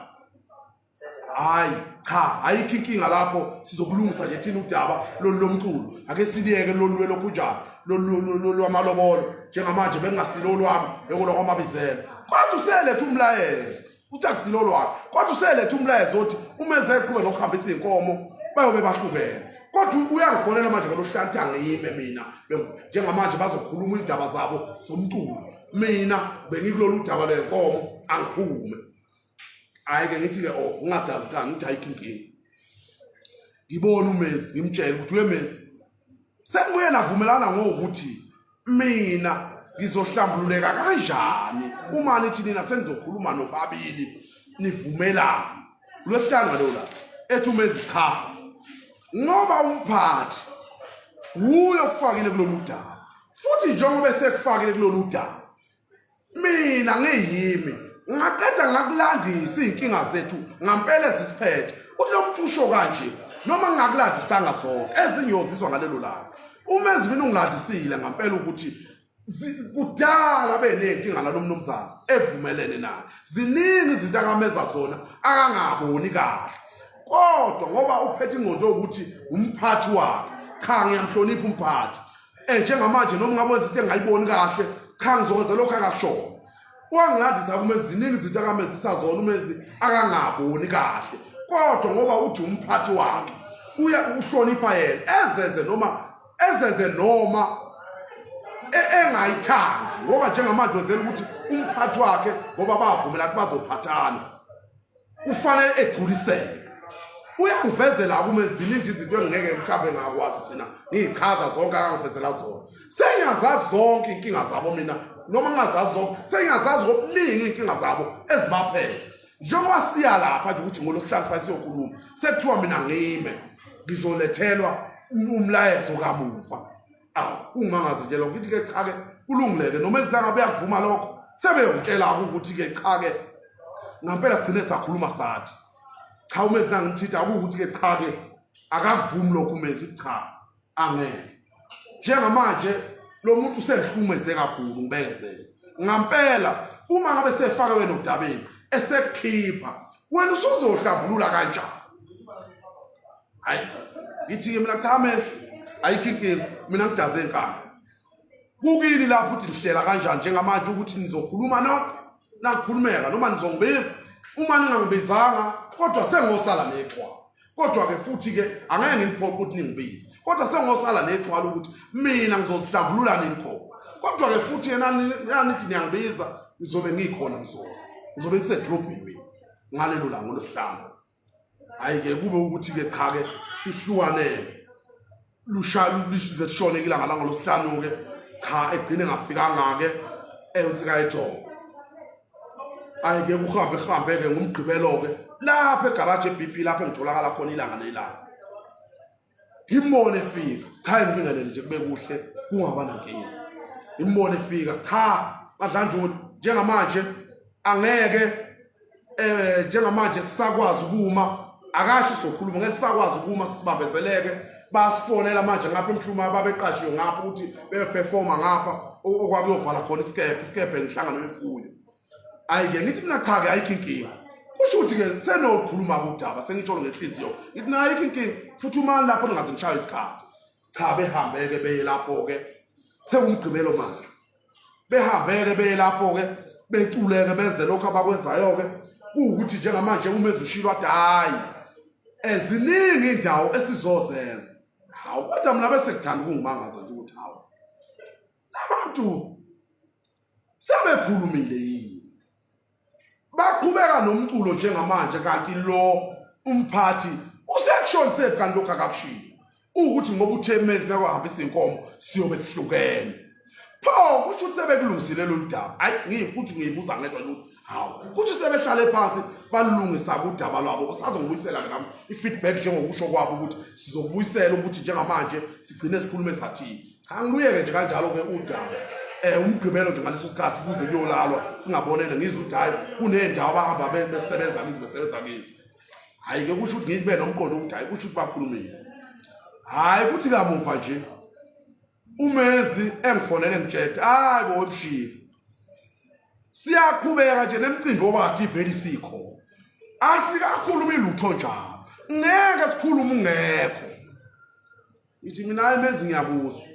Hayi cha, ayikho inkinga lapho, sizokulungisa nje thina udaba lolu lomculo, ake siliyeke lolu lwelokhu njalo lolu lwamalobolo njengamanje bekungasilo lwami, bekulokwaMabizela, kodwa useletha umlayezo uthi akusilo lwakhe, kodwa useletha umlayezo othi umeze eqhube nokuhambisa iy'nkomo bayobe bahlukene. Kodwa uyangifonela manje ngalohlanu ukuthi angiyime mina njengamanje bazokhuluma iy'ndaba zabo zomculo, mina bengikulolu daba lwenkomo, angiphume. Hhayi-ke ngithi-ke oh ngingadazi kani, ngithi ayikho inkinga. Ngibone umezi ngimtshele ukuthi wemezi sengibuye navumelana ngokuthi mina ngizohlambululeka kanjani uma nithi nina senizokhuluma nobabili nivumelane lwesihlanu ngalowo la. Ethi umezi cha, ngoba umphathi wuye okufakile kulolu daba, futhi njengoba esekufakile kulolu daba Mina ngiyimi ngaqeda ngakulandisa iy'nkinga zethu ngampela ezisiphethe uthi lo muntu usho kanje noma ngingakulandisanga zonke ezinye uyozizwa ngalelo langa uma ezimina ungilandisile ngampela ukuthi kudala beney'nkinga nalo mnumzane evumelene naye ziningi izinto akamenza zona akangaboni kahle kodwa ngoba uphethe ingqondo yokuthi umphathi wakhe cha ngiyamhlonipha umphathi Eh njengamanje noma ngabe wenza into engayiboni kahle cha ngizokwenza lokho akakushoyo. Wangilandisa kumezi ziningi izinto akamezisa zona umezi akangaboni kahle. Kodwa ngoba uthi umphathi wakhe uya uhlonipha yena ezenze noma ezenze noma engayithandi ngoba njengamanje wenzela ukuthi umphathi wakhe ngoba bavumela ukuthi bazophathana kufanele egculiseke uyangivezela kume ziningi izinto engingeke mhlawumbe ngakwazi gcina ngiyichaza zonke akangivezela zona sengiyazazi zonke iy'nkinga zabo mina noma ngingazazi zonke sengiyazazi ngokuningi iy'nkinga zabo ezibaphethe njengoba siya lapha nje ukuthi ngolwesihlanu fanele siyokhuluma sekuthiwa mina ngime ngizolethelwa umlayezo kamuva awu ungangazi nje lokho ngithi-ke cha-ke kulungileke noma ezilanga beyakuvuma lokho sebeyongitshela-ke ukuthi-ke cha-ke ngampela sigcine sakhuluma sathi cha umezi nangimthinta akuwukuthi-ke cha-ke akakuvumi lokho umezi uthi cha angeke njengamanje lo muntu usengihlukumeze kakhulu ngibekezele ngampela uma ngabe sefake wena odabeni esekukhipha wena usuzohlambulula kanjani hayi ngithi-ke mina cha mesi ayikho inkinga mina ngijaze inkani kukini lapho ukuthi nihlela kanjani njengamanje ukuthi nizokhuluma no nakukhulumeka noma nizongibiza uma ningangibizanga kodwa sengosala nexhwala kodwa-ke futhi-ke angeke nginiphoqe ukuthi ningibize kodwa sengosala nexhwala ukuthi mina ngizozihlambulula nini khona kodwa-ke futhi yena nanithi niyangibiza ngizobe ngikhona ngizoza ngizobe ngisedrobheni mina ngalelo langa olosihlanu hayi-ke kube ukuthi-ke cha-ke sihlukanele lushaya lize lishone ilanga langolosihlanu-ke cha egcine ngafikanga-ke ensika ejongo hayi-ke kuhambe kuhambe-ke ngumgqibelo-ke lapha egaraji e-b p lapho engitholakala khona ilanga nelanga Ngimbone efika, cha ngibingelele nje kube kuhle kungaba nankinga. Ngimbone efika, cha badlanjoni njengamanje angeke eh njengamanje sisakwazi ukuma akasho sokhuluma ngeke sisakwazi ukuma sibambezeleke basifonela manje ngapha emhluma babeqashiwe ngapha ukuthi beyoperforma ngapha okwakuyovala khona isikebhe isikebhe ngihlangano yemfuyo Ayi ke ngithi mina cha ke ayikho inkinga. Kusho ukuthi ke senokhuluma kudaba sengitsholo ngenhliziyo. Ngithi nayo ayikho inkinga futhi uma lapho ningaze ngishaye isikhathi. Cha behambe ke beye lapho ke sewumgqibelo manje. Behambe ke beye lapho ke beculeke benze lokho abakwenzayo ke kuwukuthi njengamanje uma ezushilo athi hayi eziningi indawo esizozenza. Hawu kodwa mina bese kuthanda ukungimangaza nje ukuthi hawu labantu sebekhulumile yini baqhubeka nomculo njengamanje kanti lo umphathi usekushonisephi kanti lokhu akakushiyo ukuthi ngoba uthe mezi nakwahambisa inkomo siyobe sihlukene pho kusho ukuthi sebekulungisile lolu daba hayi ngiyikuthi ngiyibuza ngedwa nje hawu kusho sebehlale phansi balungisa kudaba lwabo kusazongibuyisela-ke nami i-feedback njengokusho kwabo ukuthi sizokubuyisela ukuthi njengamanje sigcine sikhulume sathini Cha ngiluyeke nje kanjalo ke udaba. Eh umgqibelo nje ngaleso sikhathi kuze kuyolalwa singabonene ngizwe ukuthi hayi kunendawo abahamba besebenza kizo besebenza kizo. Hayi ke kusho ukuthi ngibe nomqondo ukuthi hayi kusho ukuthi bakhulumile. Hayi kuthi kamuva nje umezi engifonele ngitshela hayi bo wemshini. Siyaqhubeka nje nemcimbi obathi vele sikho. Asikakhulumi lutho njalo. Ngeke sikhulume ungekho. Ngithi mina hayi menzi ngiyakuzwa.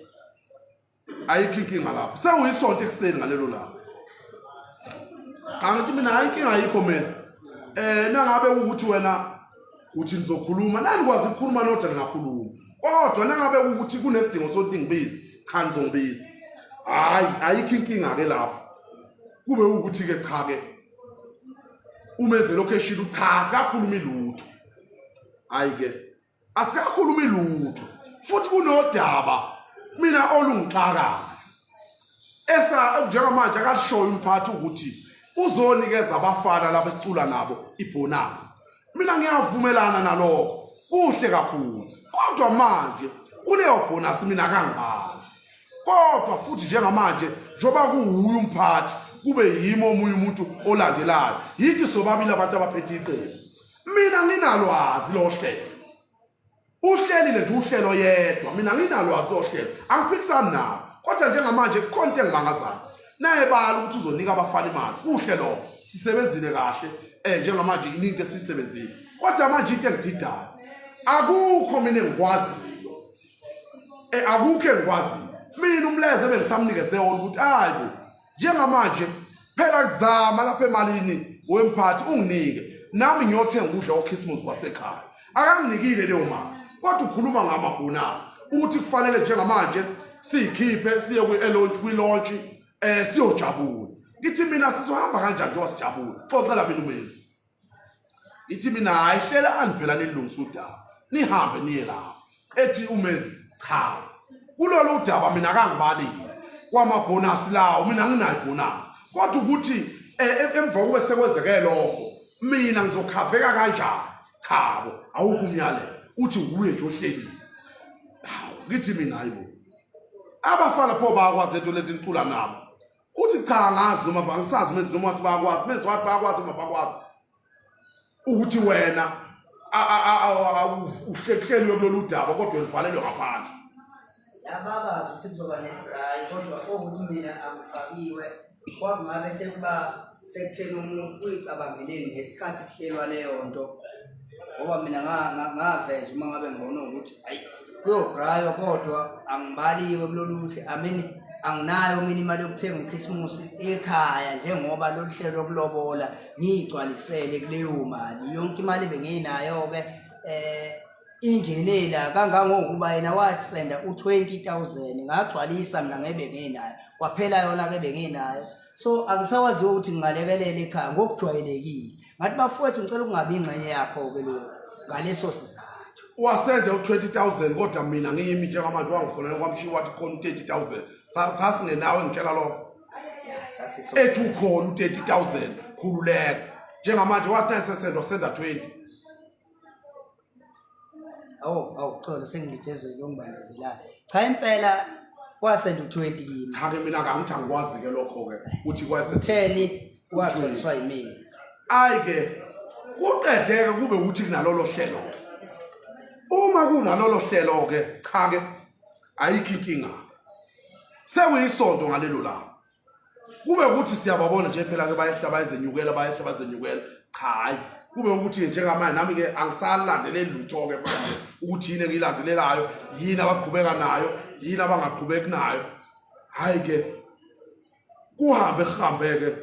Ayikho inkinga lapho. Sewuyisonto ekuseni ngalelo langa. Cha ngithi mina hayi inkinga ayikho menzi. Eh nangabe ukuthi wena uthi nizokhuluma nanikwazi ukukhuluma nodwa ningakhuluma. Kodwa nangabe ukuthi kunesidingo sokuthi ngibize, cha nizongibiza. Hayi ayikho inkinga ke lapho. Kube ukuthi ke cha ke umenze lokho eshilo cha sikakhulumi lutho. Hayi ke asikakhulumi lutho futhi kunodaba mina olungixakayo esa njengamanje akashoyo umphathi ukuthi uzonikeza abafana laba esicula nabo ibonus mina ngiyavumelana nalokho kuhle kakhulu kodwa manje kuleyo bonus mina kangibali kodwa futhi njengamanje njengoba kuwuye umphathi Kube yimi omunye umuntu olandelayo. Yithi sobabili abantu abaphethe iqembu. Mina nginalwazi lohlelo. Uhlelile nje uhlelo yedwa. Mina nginalwazi lohlelo. Angiphikisani nabo. Kodwa njengamanje kukhona into engimangazayo. Naye bala ukuthi uzonika abafana imali. Kuhle lokho. Sisebenzile kahle. Njengamanje iningi into esisebenzile. Kodwa manje into engididayo. Akukho mina engikwaziyo. Akukho engikwaziyo. Mina umleze bengisamnikeze wona ukuthi hayibo njengamanje phela kuzama lapha emalini wemphathi unginike nami ngiyothenga ukudla kokhisimusi kwasekhaya. Akanginikile leyo mali. Kodwa ukhuluma ngamabhonasi ukuthi kufanele njengamanje siyikhiphe siye kwi-launch siyojabula. Ngithi mina sizohamba kanjani njengoba sijabula? Xoxela mina umezi. Ngithi mina hayi hlelani phela nilungise udaba. Nihambe niye lapho. Ethi umezi cha. Kulolu udaba mina kangibalile. Kwamabhonasi lawo mina nginayo ibhonasi. Kodwa ukuthi emva kube sekwenzeke lokho mina ngizokhaveka kanjani? Chabo, awukho umyalelo. Uthi wuye nje ohlelile. Hawu, ngithi mina hayibo. Abafana pho bayakwazi into leti nicula nabo. Uthi cha angazi noma angisazi mezi noma wathi bayakwazi, mezi wathi bayakwazi noma bakwazi. Ukuthi wena uhlehlelwe kulolu daba kodwa uvalelwe ngaphandle. Yababazi ukuthi kuzoba nebrayi kodwa ukuthi mina angifakiwe kwakungabe sekuba sekutheni umuntu uyicabangeleni ngesikhathi kuhlelwa leyo nto ngoba mina ngaveza uma ngabe ngibona ukuthi hayi kuyobraywa kodwa angibaliwe kulolu hle I mean anginayo mina imali yokuthenga ukhisimusi ekhaya njengoba lolu hlelo lokulobola ngiyigcwalisele kuleyo mali yonke imali benginayo-ke ingenela kangangokuba yena wasenda u-20,000 ngagcwalisa mina ngebe nginayo kwaphela yona-ke benginayo. So angisawaziwa ukuthi ngingalekelela ekhaya ngokujwayelekile. Ngathi bafowethu ngicela ukungabi ingxenye yakho-ke lokhu ngaleso sizathu. Wasenda u-20,000 kodwa mina ngiyimi njengamanje wangifonela kwamshiya wathi khona u-30,000. Sasingenawe ngitshela lokho. Ethi ukhona u-30,000 khululeka. Njengamanje wathi esesenda wasenda 20. Awu awu xolo sengilitshezwe lokungibambezelayo. Cha impela kwasenda u-20 kimi. Cha ke mina angithi angikwazi ke lokho ke ukuthi kwase 10 wagcwaliswa yimina. Ayi ke kuqedeke kube ukuthi kunalolo hlelo. Uma kunalolo hlelo ke cha ke ayikho inkinga. Sekuyisonto ngalelo langa. Kube ukuthi siyababona nje phela ke bayehla bayezenyukela bayehla bazenyukela. Cha hayi kube ukuthi njengamanje nami ke angisalandeleli lutho ke manje ukuthi yini engiyilandelelayo, yini abaqhubeka nayo, yini abangaqhubeki nayo. Hayi ke kuhambe kuhambeke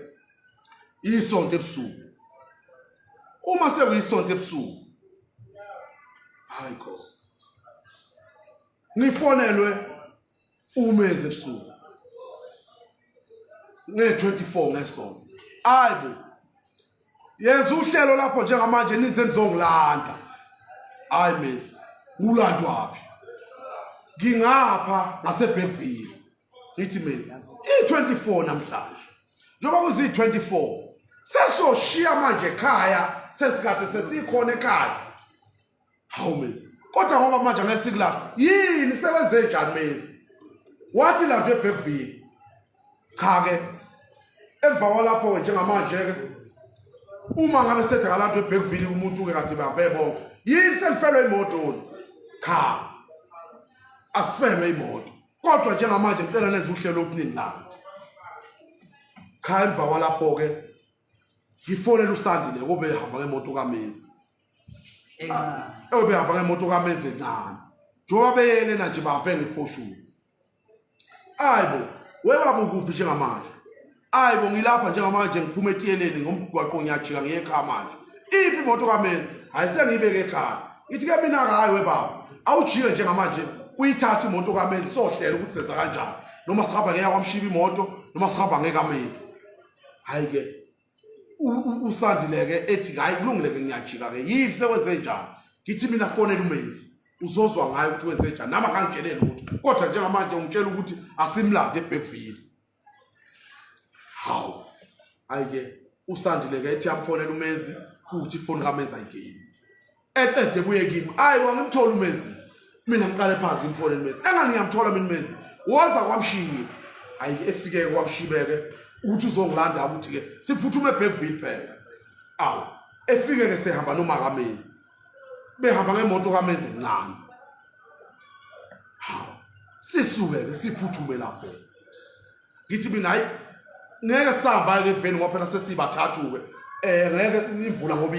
isonto ebusuku. Uma sekuyisonto ebusuku hayi kho ngifonelwe umezi ebusuku nge-24 ngesonto. Hayi bo, yenza uhlelo lapho njengamanje nize nizongilanda. Hayi mezi, ulandwaphi? Ngingapha ngaseBergville. Ngithi mezi, i-24 namhlanje. Njengoba kuzi-24 sesoshiya manje ekhaya, sesikade sesikhona ekhaya. Hawu mezi, kodwa ngoba manje angeke sikulapha yini sewenze njani mezi? Wathi lapha eBergville. Cha ke emva kwalapho ke njengamanje ke uma ngabe sethe ngalanto eBergville umuntu ke kade bahambe bonke yini selifelwe imoto? Cha asifelwe imoto kodwa njengamanje ngicela nenze uhlelo okuningi landi. Cha emva kwalapho ke ngifonela uSandile kube ehamba ngemoto kaMezi. Ebehamba ngemoto kaMezi encane. Njengoba beyelena nje bahambe ngefoshuni. Hayi bo, webaba ukuphi njengamanje? Hayi bo, ngilapha njengamanje ngiphuma etiyeleni ngomgwaqo ngiyajika ngiye ekhaya manje. Iphi imoto kaMezi? Hayi sengiyibeke ekhaya. Ngithi ke mina hayi webaba, awujike njengamanje uyithathe imoto kaMezi sohlela ukuthi senza kanjani. Noma sihamba ngeke kwamshiba imoto noma sihamba ngeke kaMezi. Hayi ke uSandile ke ethi hayi kulungile ke ngiyajika ke yini sekwenze njani? Ngithi mina fonela uMezi uzozwa ngayo ukuthi wenze njani nami akangitshele lutho kodwa njengamanje ungitshela ukuthi asimlande eBergville. Hawu hayi ke uSandile ke ethi yamfonela uMezi kuthi ifoni kaMezi ayingeni. Eqede buye kimi hayi wangimthola uMezi mina ngiqale phansi ngimfonele uMezi engani ngiyamthola mina uMezi woza kwamshiye. Hayi efike kwamshibeke Ukuthi uzongilanda ukuthi ke siphuthume eBergville phela. Awu, efike ke sehamba noma kaMezi. Behamba ngemoto kaMezi encane. Hawu, sisuke ke siphuthume lapho. Ngithi mina hayi ngeke sihamba ke eveni ngoba phela sesibathathu ke. Eh ngeke imvula ngoba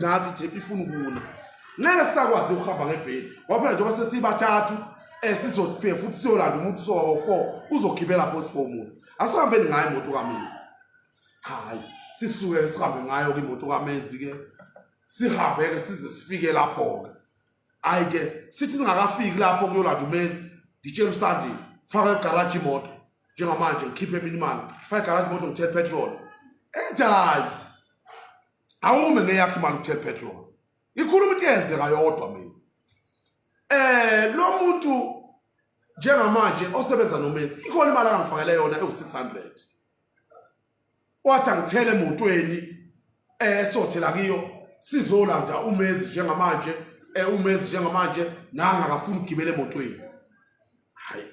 nathi nje ifuna ukuna. Ngeke sisakwazi ukuhamba ngeveni ngoba phela njengoba sesibathathu eh sizofika futhi siyolanda umuntu soba 4 uzogibela pho sifo umuntu. Asihambeni ngayo imoto kaMezi. Cha hayi sisuke sihambe ngayo ke imoto kaMezi ke. Sihambe ke size sifike lapho ke. Hayi ke sithi singakafiki lapho kuyolanda uMezi ngitshela uSandile faka egaraji imoto njengamanje ngikhiphe mina imali faka egaraji imoto ngithele petrol. Ethi hayi awume ngeyakho imali ukuthela petrol. Ikhuluma into eyenzeka yodwa mina. Eh lo muntu njengamanje osebenza noMenzi ikhona imali angangifakele yona ewu-600 wathi angithele emotweni eh sothela kiyo sizolanda uMenzi njengamanje eh uMenzi njengamanje nanga akafuni ukugibela emotweni. Hayi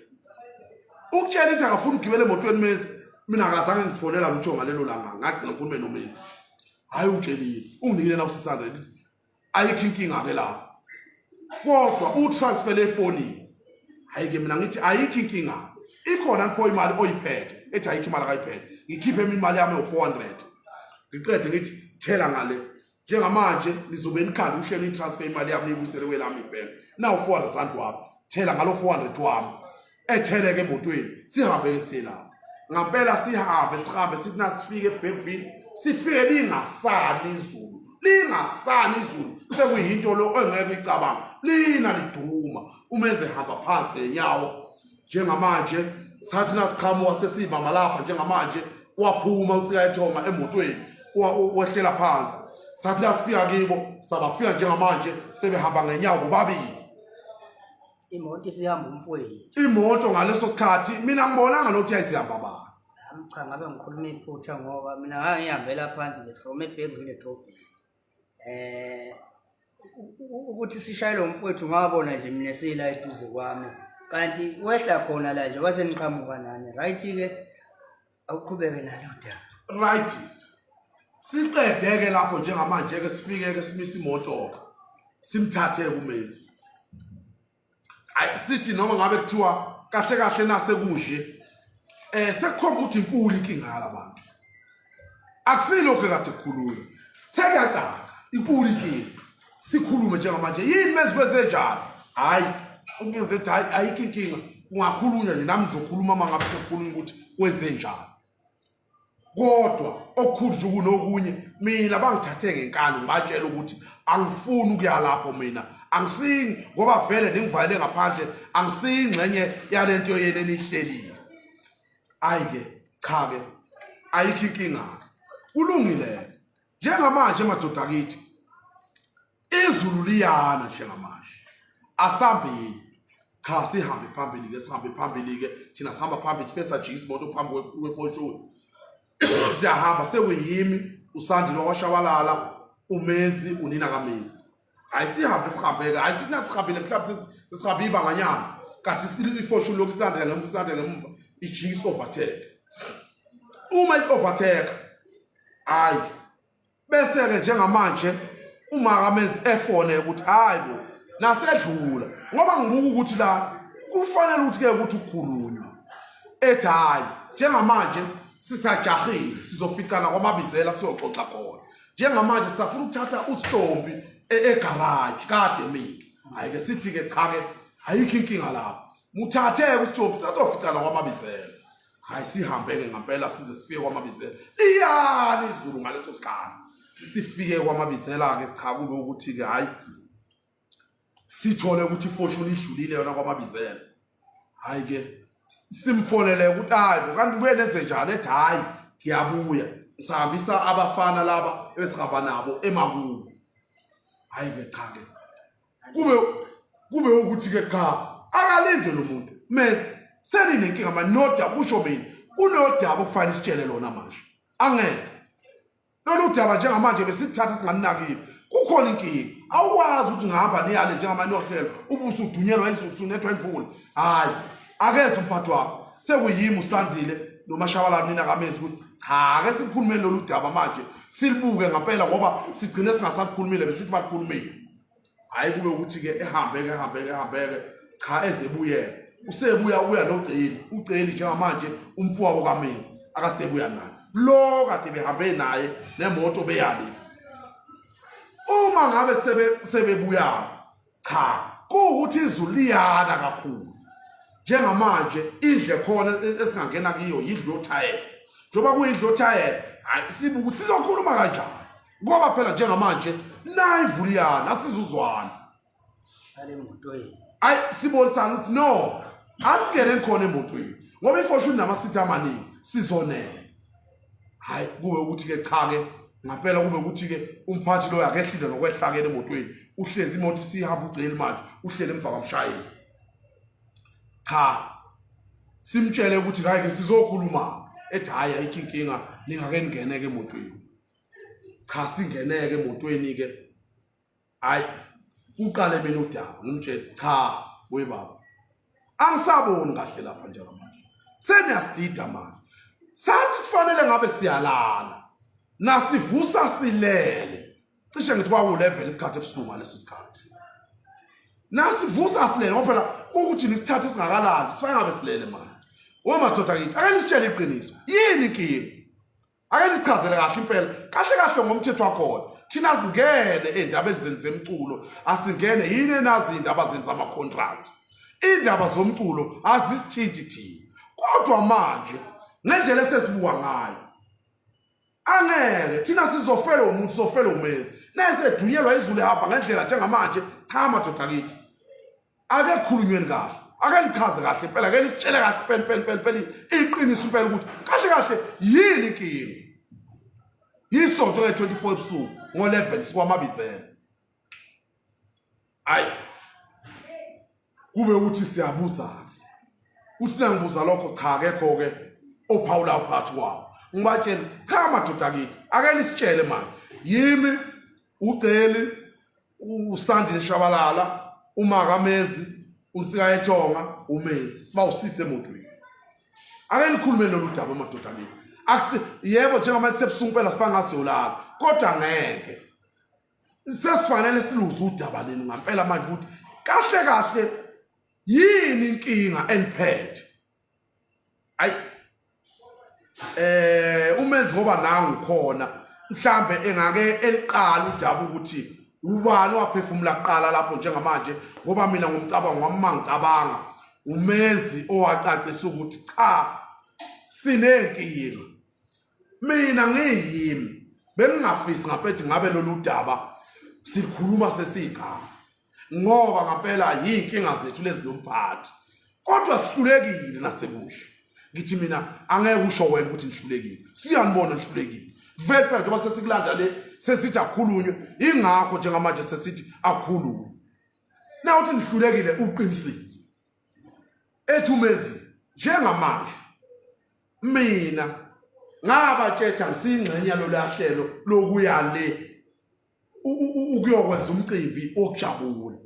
ukutshela ukuthi akafuni ukugibela emotweni Menzi, mina akazange ngifonela lutho ngalelo langa, ngagcina ngikhulume noMenzi. Hayi ungitshelile unginikile na u-600, ayikho inkinga ke lapho, kodwa utransfer efonini. Hayi ke mina ngithi ayikho inkinga, ikhona nipho imali oyiphethe, ethi ayikho imali akayiphethe. Ngikhiphe imali yami ewu-400 ngiqede ngithi thela ngale njengamanje nizobe nikhanda uhlelo i-transfer imali yami niyibuyisele kwelami ibhenki nawu 400 rand wami, thela ngalo 400 wami etheleke emotweni sihambe ke siye lapho. Ngampela sihambe sihambe sithi nasifike eBergville sifike lingasani izulu, lingasani izulu, sekuyinto lo engeke uyicabanga, lina liduma umenze hamba phansi ngenyawo. Njengamanje sathi nasiqhamuka sesibamba lapha njengamanje waphuma uNsika Yethonga emotweni wehlela phansi. Sathi nasifika kibo sabafika njengamanje sebehamba ngenyawo bobabili. Imoto isihamba umfowethu. Imoto ngaleso sikhathi mina ngibonanga nokuthi yayisihamba bani. Nami cha ngabe ngikhuluma iphutha ngoba mina ngangihambela phansi nje from eBergville edrobheni. Eh ukuthi sishayele umfowethu ngabona nje mina sila eduze kwami kanti wehla khona la nje wase niqhamuka nani. Right ke awuqhubeke nalo daba. Right. Siqede ke lapho njengamanje ke sifike ke simise imoto ke. Simthathe kuMenzi. Hayi sithi noma ngabe kuthiwa kahle kahle nase kunje eh sekukhomba ukuthi inkulu inkinga yalabantu. Akusilokho kade kukhulunywa. Sekuyacaca inkulu inkinga. Sikhulume njengamanje yini mezi kwenze njalo? Hayi umuntu ethi hayi ayikho inkinga kungakhulunywa nje nami ngizokhuluma uma ngabe sekukhulunywa ukuthi kwenze njalo. Kodwa okukhulu nje kunokunye mina bangithathe ngenkani ngibatshela ukuthi angifuni ukuya lapho mina angisingi ngoba vele ningivalele ngaphandle angisiyingxenye yalento yenu eniyihlelile. Ayi ke cha ke ayikho inkinga kulungile njengamanje madoda akithi izulu liyana njengamanje asambeni cha sihambe phambili ke sihambe phambili ke thina sihamba phambili sifike sajikisa imoto phambi kwefortune siyahamba sekuyimi uSandile wakwaShabalala uMezi unina kaMezi. Hayi sihambe sihambe ke hayi sithi sihambile mhlawumbe sesihambe ibanganyana kanti ifortune lokhu silandela ngemuva silandela ngemuva ijikisa overtake uma isi-overtake hayi bese-ke njengamanje uma kaMezi efone ukuthi hayi bo nasedlula ngoba ngibuka ukuthi la kufanele ukuthi ke ukuthi ukukhulunywa ethi hayi njengamanje sisajahile sizoficana kwamabizela siyoxoxa khona njengamanje sisafuna ukuthatha uSitombi egaraji kade mina hayi ke sithi ke cha ke ayikho inkinga lapho muthathe uSitombi sazoficana kwamabizela. Hayi sihambe ke ngampela size sifike kwamabizela, liyani izulu ngaleso sikhathi sifike kwamabizela ke cha kube ukuthi ke hayi sithole ukuthi ifortune idlulile yona kwamabizela. Hayi ke simfonele ukuthi hayi kanti kuye nenze njani ethi hayi ngiyabuya sihambisa abafana laba esihamba nabo emakubo. Hayi ke cha ke kube ukuthi ke cha akalindwe lo muntu mese seninenkinga manje nodaba kusho mina kunodaba okufanele sitshele lona manje angeke lolu daba njengamanje besithatha singanakile kukhona inkinga awukwazi ukuthi ngihamba niyale njengamanje nohlelo ubusudunyelwa izulu sunethwa imvula. Hayi akeze umphathi wakho sekuyimi uSandile noMashabalala nina kamezi ukuthi cha, ake sikhulume lolu daba manje, silibuke ngampela, ngoba sigcine singasakhulumile, besithi bakhulumile. Hhayi, kube ukuthi-ke ehambeke ehambeke ehambeke, cha, ezebuyela usebuya, ubuya noCeli. UCeli njengamanje umfowabo kaMenzi, akasebuya naye lo kade behambe naye nemoto beyale. Uma ngabe sebebuya, cha, kuwukuthi izulu liyana kakhulu njengamanje, indle khona esingangena kuyo yindlu yothayela. Njengoba kuyindlu yothayela, hayi, sibuka ukuthi sizokhuluma kanjani, ngoba phela njengamanje nayi ivuliyana, asizuzwana. Ale motweni. Ayi, sibonisana ukuthi no, asingene khona emotweni, ngoba iFortune namasithi amaningi, sizonela. Hayi, kube ukuthi-ke cha-ke ngampela, kube ukuthi-ke umphathi loyo akehlile nokwehlakela emotweni, uhlezi imoto isihamba, uCeli manje uhleli emva kwamshayeli. Cha, simtshele ukuthi hayi-ke sizokhuluma, ethi hhayi, ayikho inkinga, ningake ningeneke emotweni. Cha, singeneke emotweni-ke. Hayi, uqale mina udaba, ngimtshele, cha we baba, angisaboni kahle lapha njengamanje, seniyasidida manje. Sathi sifanele ngabe siyalala, nasivusa silele, cishe ngithi kwaku-11 isikhathi ebusuku ngaleso sikhathi. Nasivusa silele, ngoba phela ukuthi nisithathe singakalali, sifanele ngabe silele manje. Womadoda kithi, ake nisitshele iqiniso, yini inkinga? Ake nisichazele kahle impela, kahle kahle ngomthetho wakhona. Thina singene ey'ndabeni zenu zemculo, asingene yini enazi iy'ndaba zenu zama-contract, iy'ndaba zomculo azisithinti thina. Kodwa manje ngendlela esesibuka ngayo, angeke thina sizofela umuntu, sofela umenzi nayesedunyelwa izulu ehamba ngendlela njengamanje. Cha madoda kithi, ake khulunyweni kahle, ake nichaze kahle impela, ake nisitshele kahle impela impela impela impela iqiniso impela ukuthi kahle kahle yini inkinga. Yisonto nge-24 ebusuku ngo-11 sikwamabizela. Hayi, kube ukuthi siyabuza-ke, uthi nangibuza lokho, cha, akekho-ke ophawulayo phakathi kwabo. Ngibatshele, cha madoda kithi, ake nisitshele manje. Yimi, uCeli, uSandile Shabalala, uMakamezi, uNsika Yethonga, uMezi, siba u-six emotweni. Ake nikhulume lolu daba madoda kithi. Akusi yebo, njengamanje sebusuku impela, sibangaziyolala, kodwa ngeke sesifanele siluze udaba lenu ngampela manje ukuthi kahle kahle yini inkinga eniphethe. Ayi, uMenzi, ngoba nangu khona, mhlambe engake eliqala udaba ukuthi ubani owaphefumula kuqala lapho njengamanje, ngoba mina ngomcabango wami, mangicabanga, uMenzi owacacisa ukuthi cha, sinenkinga. Mina ngiyimi bengingafisi ngaphethi ngabe lolu daba sikhuluma sesingaka, ngoba ngampela yiy'nkinga zethu lezi nomphathi, kodwa sihlulekile nasekusho. Ngithi mina, angeke usho wena ukuthi nihlulekile, siyanibona nihlulekile vele phela, njengoba sesikulanda le, sesithi akukhulunywe. Ingakho njengamanje sesithi akukhulunywe na uthi nihlulekile, uqinisile. Ethi uMezi, njengamanje mina ngabatshetha ngisingxenye yalolu hlelo lokuya le ukuyokwenza umcimbi wokujabula,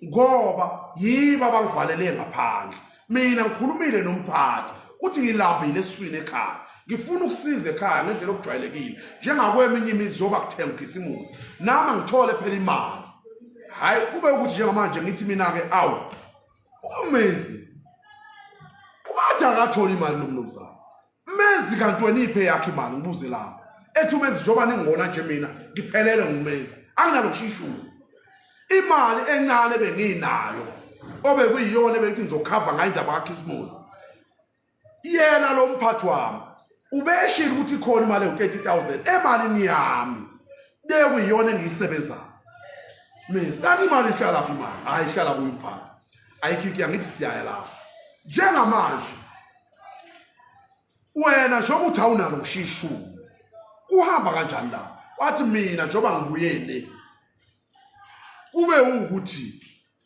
ngoba yibo abangivalele ngaphandle. Mina ngikhulumile nomphathi ukuthi ngilambile esiswini ekhaya, ngifuna ukusiza ekhaya ngendlela okujwayelekile njengakweminye imizi, njengoba kuthenga ukhisimusi, nami ngithole phela imali. Hhayi, kube ukuthi njengamanje ngithi mina-ke, awu, uMenzi wathi akatholi imali lo mnumzane Menzi, kanti wena iphe yakho imali? Ngibuze lapho. Ethi uMenzi, njengoba ningibona nje, mina ngiphelele nguMenzi, anginalo ngisho imali encane benginayo obekuyiyona ebengithi ngizokhava ngayo indaba kaKhisimusi. Yena lo mphathi wami ubeshilo ukuthi ikhona imali ewu-30 000 emalini yami bekuyiyona engiyisebenzayo. Menzi, kanti imali ihlala phi? Imali hayi, ihlala kuyo umphathi. Ayikho inkinga, ngithi siyaya lapho njengamanje. Wena njengoba uthi awunalo ngisho ishumi, kuhamba kanjani la? Wathi, mina njengoba ngibuyele, kube ukuthi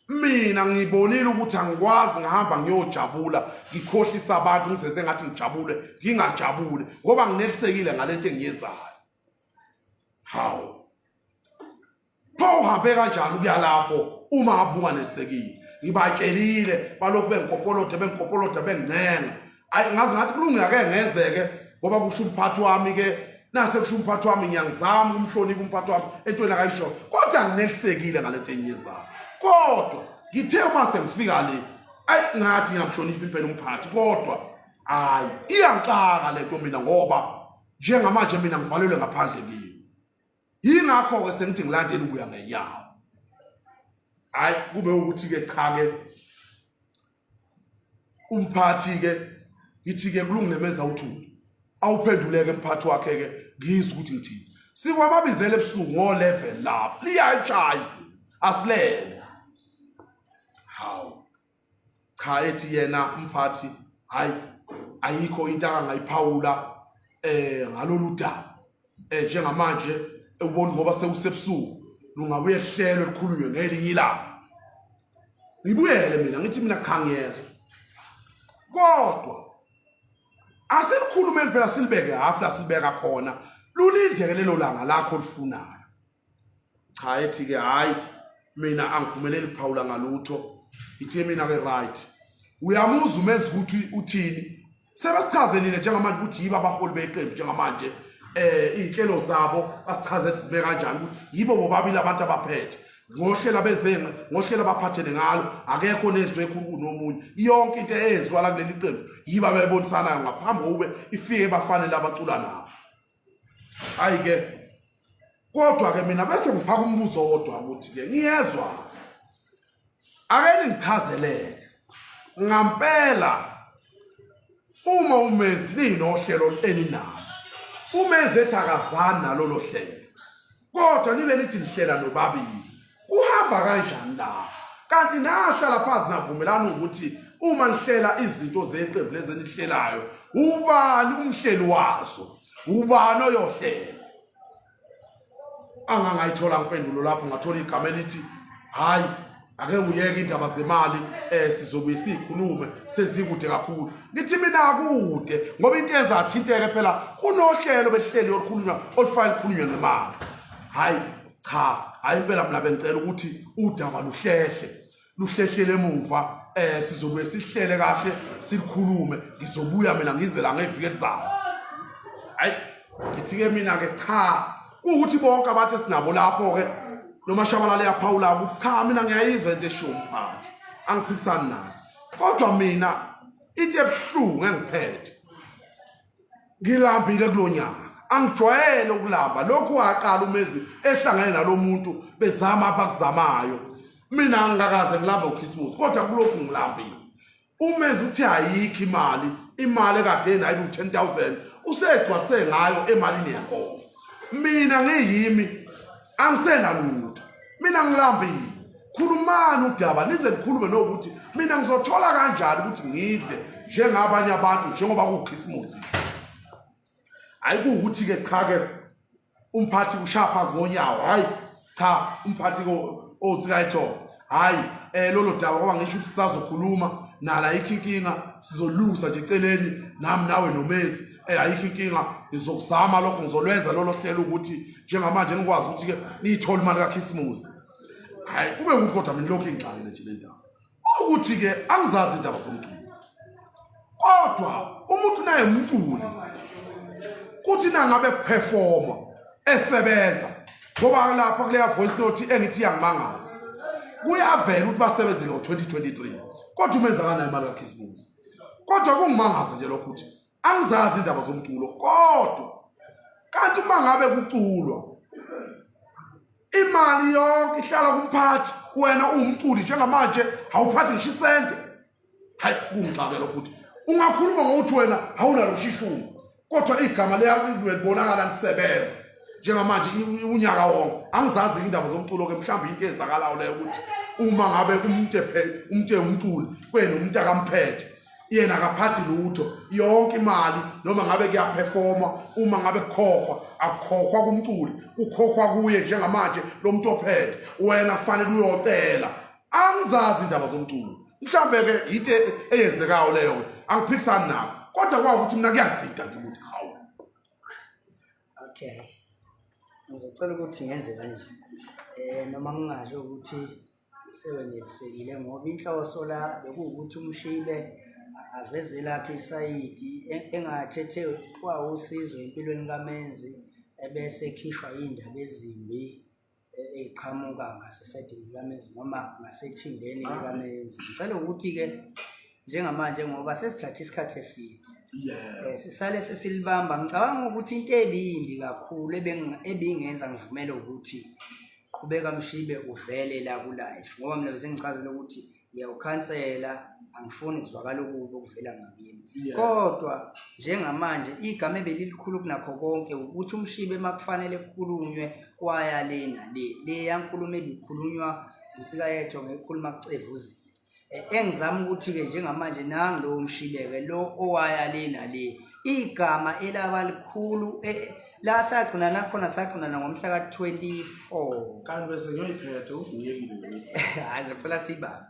mina ngibonile ukuthi angikwazi ngihamba ngiyojabula, ngikhohlisa abantu, ngizenze ngathi ngijabule ngingajabule, ngoba nginelisekile ngalento engiyenzayo. Hawu, pho uhambe kanjani ukuya lapho uma ngabe unganelisekile? Ngibatshelile, balokhu bengikopolode, bengikopolode, bengincenga. Hayi, ngaze ngathi kulungile, ake ngenzeke ngoba kusho umphathi wami ke, nase kusho umphathi wami, ngiyangizama ukumhlonipha umphathi wami entweni akayisho, kodwa nginelisekile ngalento engiyenzayo. Kodwa ngithe uma sengifika le, ayi, ngathi ngiyamhlonipha impela umphathi, kodwa hayi, iyangixaka lento mina, ngoba njengamanje mina ngivalelwe ngaphandle kiyo. Yingakho-ke sengithi ngilandela ukuya ngenyawo. Hhayi, kube ukuthi-ke cha-ke umphathi-ke, ngithi-ke kulungile, menza uthuli awuphenduleke mphathi wakhe-ke, ngizwe ukuthi ngithini. Sikwamabizela ebusuku ngo-11 lapho liyayishaya izulu, asilele. Hawu cha, ethi yena umphathi hayi, ayikho into akangayiphawula ngalolu daba njengamanje, ubona ngoba sekusebusuku, lungabuye hlelo likhulunywe ngelinye ilanga. Ngibuyele mina ngithi mina cha, ngiyezwa, kodwa asilikhulumeni phela, silibeke hafu la silibeka khona, lulindeke lelo langa lakho olifunayo. Cha, ethi-ke hhayi, mina angiphumeleli kuphawula ngalutho. Ngithe mina-ke right, uyamuzwa umeza ukuthi uthini. Sebesichazelile njengamanje ukuthi yibo abaholi beqembu njengamanje, iy'nhlelo zabo basichazele ukuthi zibe kanjani, ukuthi yibo bobabili abantu abaphethe ngohlelo abeze ngohlelo abaphathene ngalo, akekho nezwi ekhulu kunomunye. Yonke into eyezwala kuleli qembu yibo abayibonisanayo ngaphambi kokube ifike bafanele abacula nabo. Hayi-ke, kodwa-ke mina bese ngifaka umbuzo wodwa ukuthi-ke ngiyezwa, ake ningichazeleke ngampela, uma umezi niyinohlelo eninalo, umezi ethi akazani nalolo hlelo, kodwa nibe nithi nihlela nobabili, kuhamba kanjani la? Kanti nahlala phansi navumelana ukuthi uma nihlela izinto zeqembu lezi enihlelayo, ubani umhleli wazo, ubani oyohlela? Angangayithola impendulo lapho, ngathola igama elithi hayi, ake uyeke indaba zemali, sizobuye sikhulume sezikude kakhulu. Ngithi mina akude, ngoba into yenza athinteke phela kunohlelo behleli olukhulunywa olufanele kukhulunywe ngemali. Hayi cha, hayi impela, mina bengicela ukuthi udaba luhlehle, luhlehlele emuva, sizobuye sihlele kahle sikhulume, ngizobuya mina ngize la ngeviki elizayo. Hayi, ngithi-ke mina-ke cha, kuwukuthi bonke abantu esinabo lapho-ke noma Shabalala yaphawula ukuthi cha, mina ngiyayizwa into eshiwo umphathi, angiphikisani nayo, kodwa mina into ebuhlungu engiphethe, ngilambile kulo nyaka, angijwayele ukulamba. Lokhu waqala umezi ehlangene nalo muntu bezama abakuzamayo, mina angikakaze ngilambe ukhisimusi, kodwa kulokhu ngilambile. Umezi uthi ayikho imali, imali ekade nayo ibu-10 000 usegcwalise ngayo emalini yenkomo. Mina ngiyimi angisenalutho, mina ngilambile. Khulumani udaba nize nikhulume nokuthi mina ngizothola kanjani ukuthi ngidle njengabanye abantu njengoba kuwukhisimusi. Hayi, kuwukuthi-ke cha-ke umphathi ushaya phansi ngonyawo. Hayi cha, umphathi oTsikayithoba, hayi, lolo daba ngoba ngisho ukuthi sisazokhuluma nala, ayikho inkinga, sizolungisa nje eceleni nami nawe nomezi, ayikho inkinga, ngizokuzama lokho, ngizolwenza lolo hlelo ukuthi njengamanje nikwazi ukuthi-ke niyithole imali kakhisimusi. Hayi, kube ukuthi kodwa mina lokhu ingixakile nje le ndaba, ukuthi-ke angizazi indaba zomculo, kodwa umuntu naye umculi kuthi nangabe kuperforma esebenza, ngoba lapha kuleya voice note engithi iyangimangaza, kuyavela ukuthi basebenzile ngo-2023, kodwa umenza kanayo imali kakhisimusi. Kodwa kungimangaza nje lokho ukuthi angizazi indaba zomculo, kodwa kanti uma ngabe kuculwa imali yonke ihlala kumphathi, wena uwumculi njengamanje awuphathi ngisho isente. Hayi, kungixakela ukuthi ungakhuluma ngokuthi wena awunalo shishumi, kodwa igama liyabonakala lisebenza njengamanje unyaka wonke. Angizazi indaba zomculo-ke, mhlawumbe into eyenzakalayo leyo ukuthi uma ngabe umuntu umuntu ewumculi kwena umuntu akamphethe yena akaphathi lutho, yonke imali noma ngabe kuyaperforma, uma ngabe kukhokhwa, akukhokhwa kumculi, kukhokhwa kuye njengamanje lo muntu ophethe, wena kufanele uyocela. Angizazi indaba zomculo, mhlawumbe-ke yinto eyenzekayo leyo-ke, angiphikisani nako, kodwa kwawukuthi mina kuyangidida nje ukuthi hawu. Okay, ngizocela ukuthi ngenze kanje, noma ngingasho ukuthi sewenelisekile, ngoba inhloso la bekuwukuthi umshibe Aveze elakhe isayidi engathethe kwawusizo empilweni kaMenzi ebese ekhishwa iy'ndaba ezimbi ey'qhamuka ngasesayidini likaMenzi noma ngasethimbeni likaMenzi. Ngicela ukuthi-ke njengamanje ngoba sesithathe isikhathi eside sisale sesilibamba, ngicabanga ukuthi into ebiyimbi kakhulu ebingenza ngivumele ukuthi qhubeka Mshibe uvele la ku-live ngoba mina bese ngichazela ukuthi ngiyawukhansela angifuni kuzwakala okubi okuvela ngakimi. Kodwa njengamanje igama ebelilikhulu kunakho konke ukuthi uMshibe makufanele kukhulunywe kwaya le nale leya nkulumo ebikhulunywa insika yethu ngekhuluma kucevuzile. Engizama ukuthi-ke njengamanje nangu lowo mshibeke lo owaya le nale igama elaba likhulu la sagcina nakhona sagcina nangomhla ka-24 Kanti bese ngiyoyiphethe ungiyekile le. Hayi ngicela siyibambe.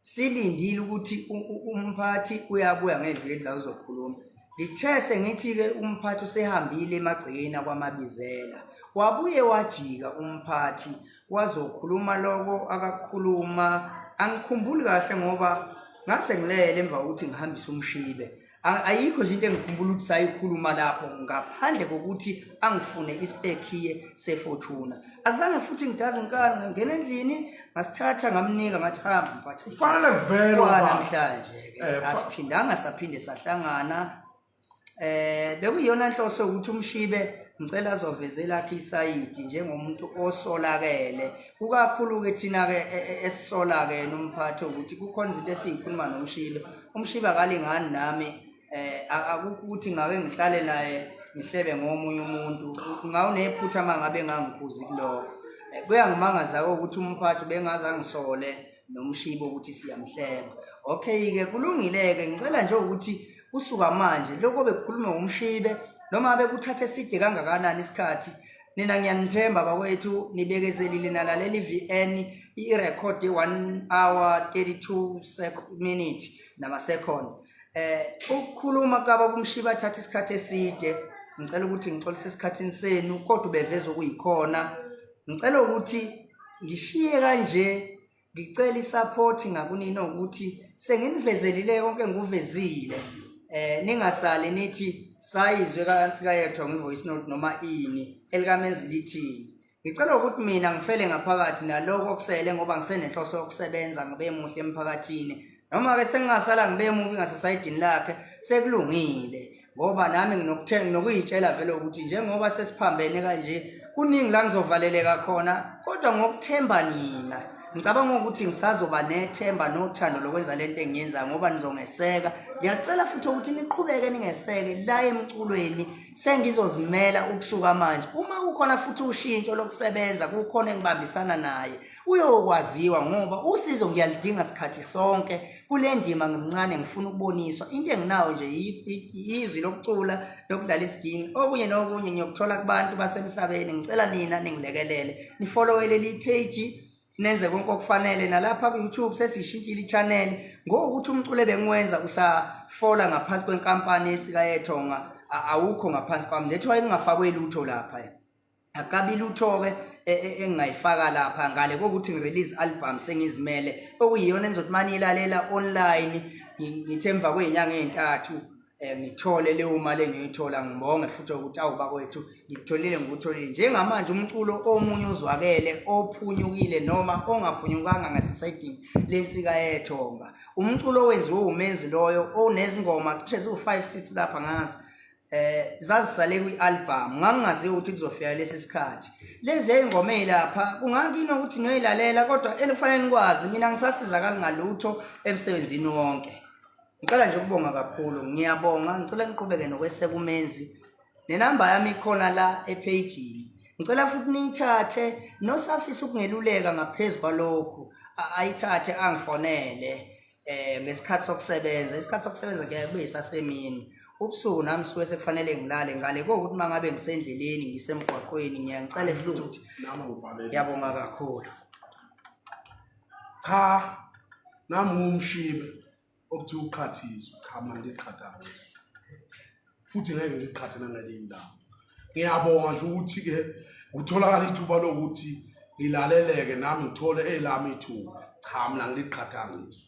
Silindile ukuthi umphathi uyabuya ngeviki elizayo uzokhuluma. Ngithe sengithi-ke umphathi usehambile emagcekeni akwamabizela wabuye wajika umphathi wazokhuluma loko akakukhuluma angikhumbuli kahle ngoba ngase ngilele emva kokuthi ngihambise umshibe. Ayikho nje into engikhumbula ukuthi sayikhuluma lapho ngaphandle kokuthi angifune ispekhiye seFortuner. Azange futhi ngidaze inkani ngangena endlini ngasithatha ngamnika ngathi hamba mphathi. Kufanele vele ubaba. Namhlanje ke asiphindanga saphinde sahlangana. Bekuyiyona nhloso ukuthi uMshibe ngicela azovezela akhe isayidi njengomuntu osolakele kukakhulu-ke thina-ke esisola-ke yena umphathi ukuthi kukhona izinto esiyikhuluma noMshibe. UMshibe akalingani nami akukho ukuthi ngake ngihlale naye ngihlebe ngomunye umuntu ngawunephutha uma ngabe ngangikhuzi kulokho. Kuyangimangaza-ke ukuthi umphathi ubengaze angisole noMshibe ukuthi siyamhleba. Okay-ke kulungile-ke ngicela nje ukuthi kusuka manje lokho bekukhulunywa ngumshibe noma bekuthathe eside kangakanani isikhathi nina ngiyanithemba bakwethu nibekezelile nalalela i-VN i-record ye-1 hour 32 minute nama-second. Ukukhuluma kaba kumshibe athatha isikhathi eside ngicela ukuthi ngixolise esikhathini senu kodwa ubeveza okuyikhona. Ngicela ukuthi ngishiye kanje ngicela isupport ngakunina ukuthi senginivezelile konke engikuvezile. Ningasali nithi sayizwe kaNsika yethu nge-voice note noma ini elikaMenzi lithini. Ngicela ukuthi mina ngifele ngaphakathi naloko okusele ngoba ngisenenhloso yokusebenza ngibe muhle emphakathini. Noma ke sengingasala ngibe mubi ngasesayidini lakhe sekulungile ngoba nami nginokuyitshela vele ukuthi njengoba sesiphambene kanje kuningi la ngizovaleleka khona kodwa ngokuthemba nina ngicabanga ukuthi ngisazoba nethemba nothando lokwenza lento engiyenzayo ngoba nizongeseka. Ngiyacela futhi ukuthi niqhubeke ningeseke la emculweni sengizozimela ukusuka manje. Uma kukhona futhi ushintsho lokusebenza kukhona engibambisana naye uyokwaziwa ngoba usizo ngiyalidinga sikhathi sonke kule ndima ngimncane ngifuna ukuboniswa into enginayo nje izwi lokucula lokudlala isiginci okunye nokunye ngiyokuthola kubantu basemhlabeni. Ngicela nina ningilekelele nifollowe leli page nenze konke okufanele nalapha ku-YouTube sesishintshile i-channel ngokuthi umculo ebengiwenza usafola ngaphansi kwenkampani yensika yethonga awukho ngaphansi kwami lethiwa ingafakwe lutho lapha akabi lutho-ke engingayifaka lapha ngale kokuthi ngirelease album sengizimele okuyiyona enizothi maniyilalela online ngithe emva kwey'nyanga ey'ntathu ngithole leyo mali engiyithola ngibonge futhi ukuthi awu bakwethu ngikutholile ngikutholile. Njengamanje umculo omunye uzwakele ophunyukile noma ongaphunyukanga ngasesayidini lensika yethonga umculo owenziwe umenzi loyo onezingoma cishe ziwu-5 6 lapha ngazi zazisale kwi-album ngangingazi ukuthi kuzofika lesi sikhathi. Lezi ey'ngoma ey'lapha kungakini ukuthi niyoyilalela kodwa enifanele nikwazi mina ngisasizakali ngalutho emsebenzini wonke. Ngicela nje ukubonga kakhulu ngiyabonga ngicela niqhubeke nokweseka uMenzi nenamba yami ikhona la ephejini. Ngicela futhi niyithathe nosafisa ukungeluleka ngaphezu kwalokhu ayithathe angifonele ngesikhathi sokusebenza. Isikhathi sokusebenza kuyaye kube yisasemini ubusuku nami suke sekufanele ngilale ngale kokuthi uma ngabe ngisendleleni ngisemgwaqweni ngiyangicela futhi ukuthi Nami ngibhalele. Ngiyabonga kakhulu. Cha nami ngumshibe okuthiwa uqhathiswa cha mina ngiqhathanga futhi ngeke ngiqhathe nangelinye indawo. Ngiyabonga nje ukuthi ke kutholakala ithuba lokuthi ngilaleleke nami ngithole elami ithuba. Cha mina ngiliqhathanga izwi.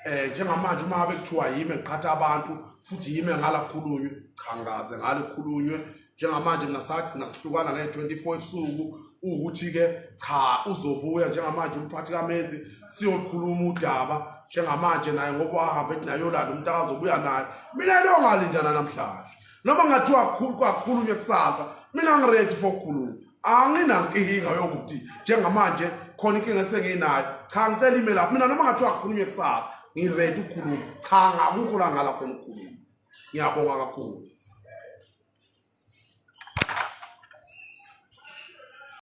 Eh njengamanje uma ngabe kuthiwa yimi ngiqhatha abantu futhi yimi ngala kukhulunywe, cha ngaze ngale kukhulunywe. Njengamanje mina sagcina sihlukana nge-24 ebusuku ukuthi-ke cha uzobuya njengamanje umphathi kaMenzi siyokhuluma udaba njengamanje naye ngoba wahamba ethi naye yolanda umuntu akazobuya naye. Mina lo ngalindana namhlanje noma ngathiwa kwakhulunywe kusasa, mina ngiready for ukukhuluma, anginankinga yokuthi njengamanje khona inkinga esenginayo. Cha, ngicela ime lapho mina, noma ngathiwa kukhulunywe kusasa ngiready ukukhuluma. Cha, ngakukho la ngala khona ukukhuluma. Ngiyabonga kakhulu.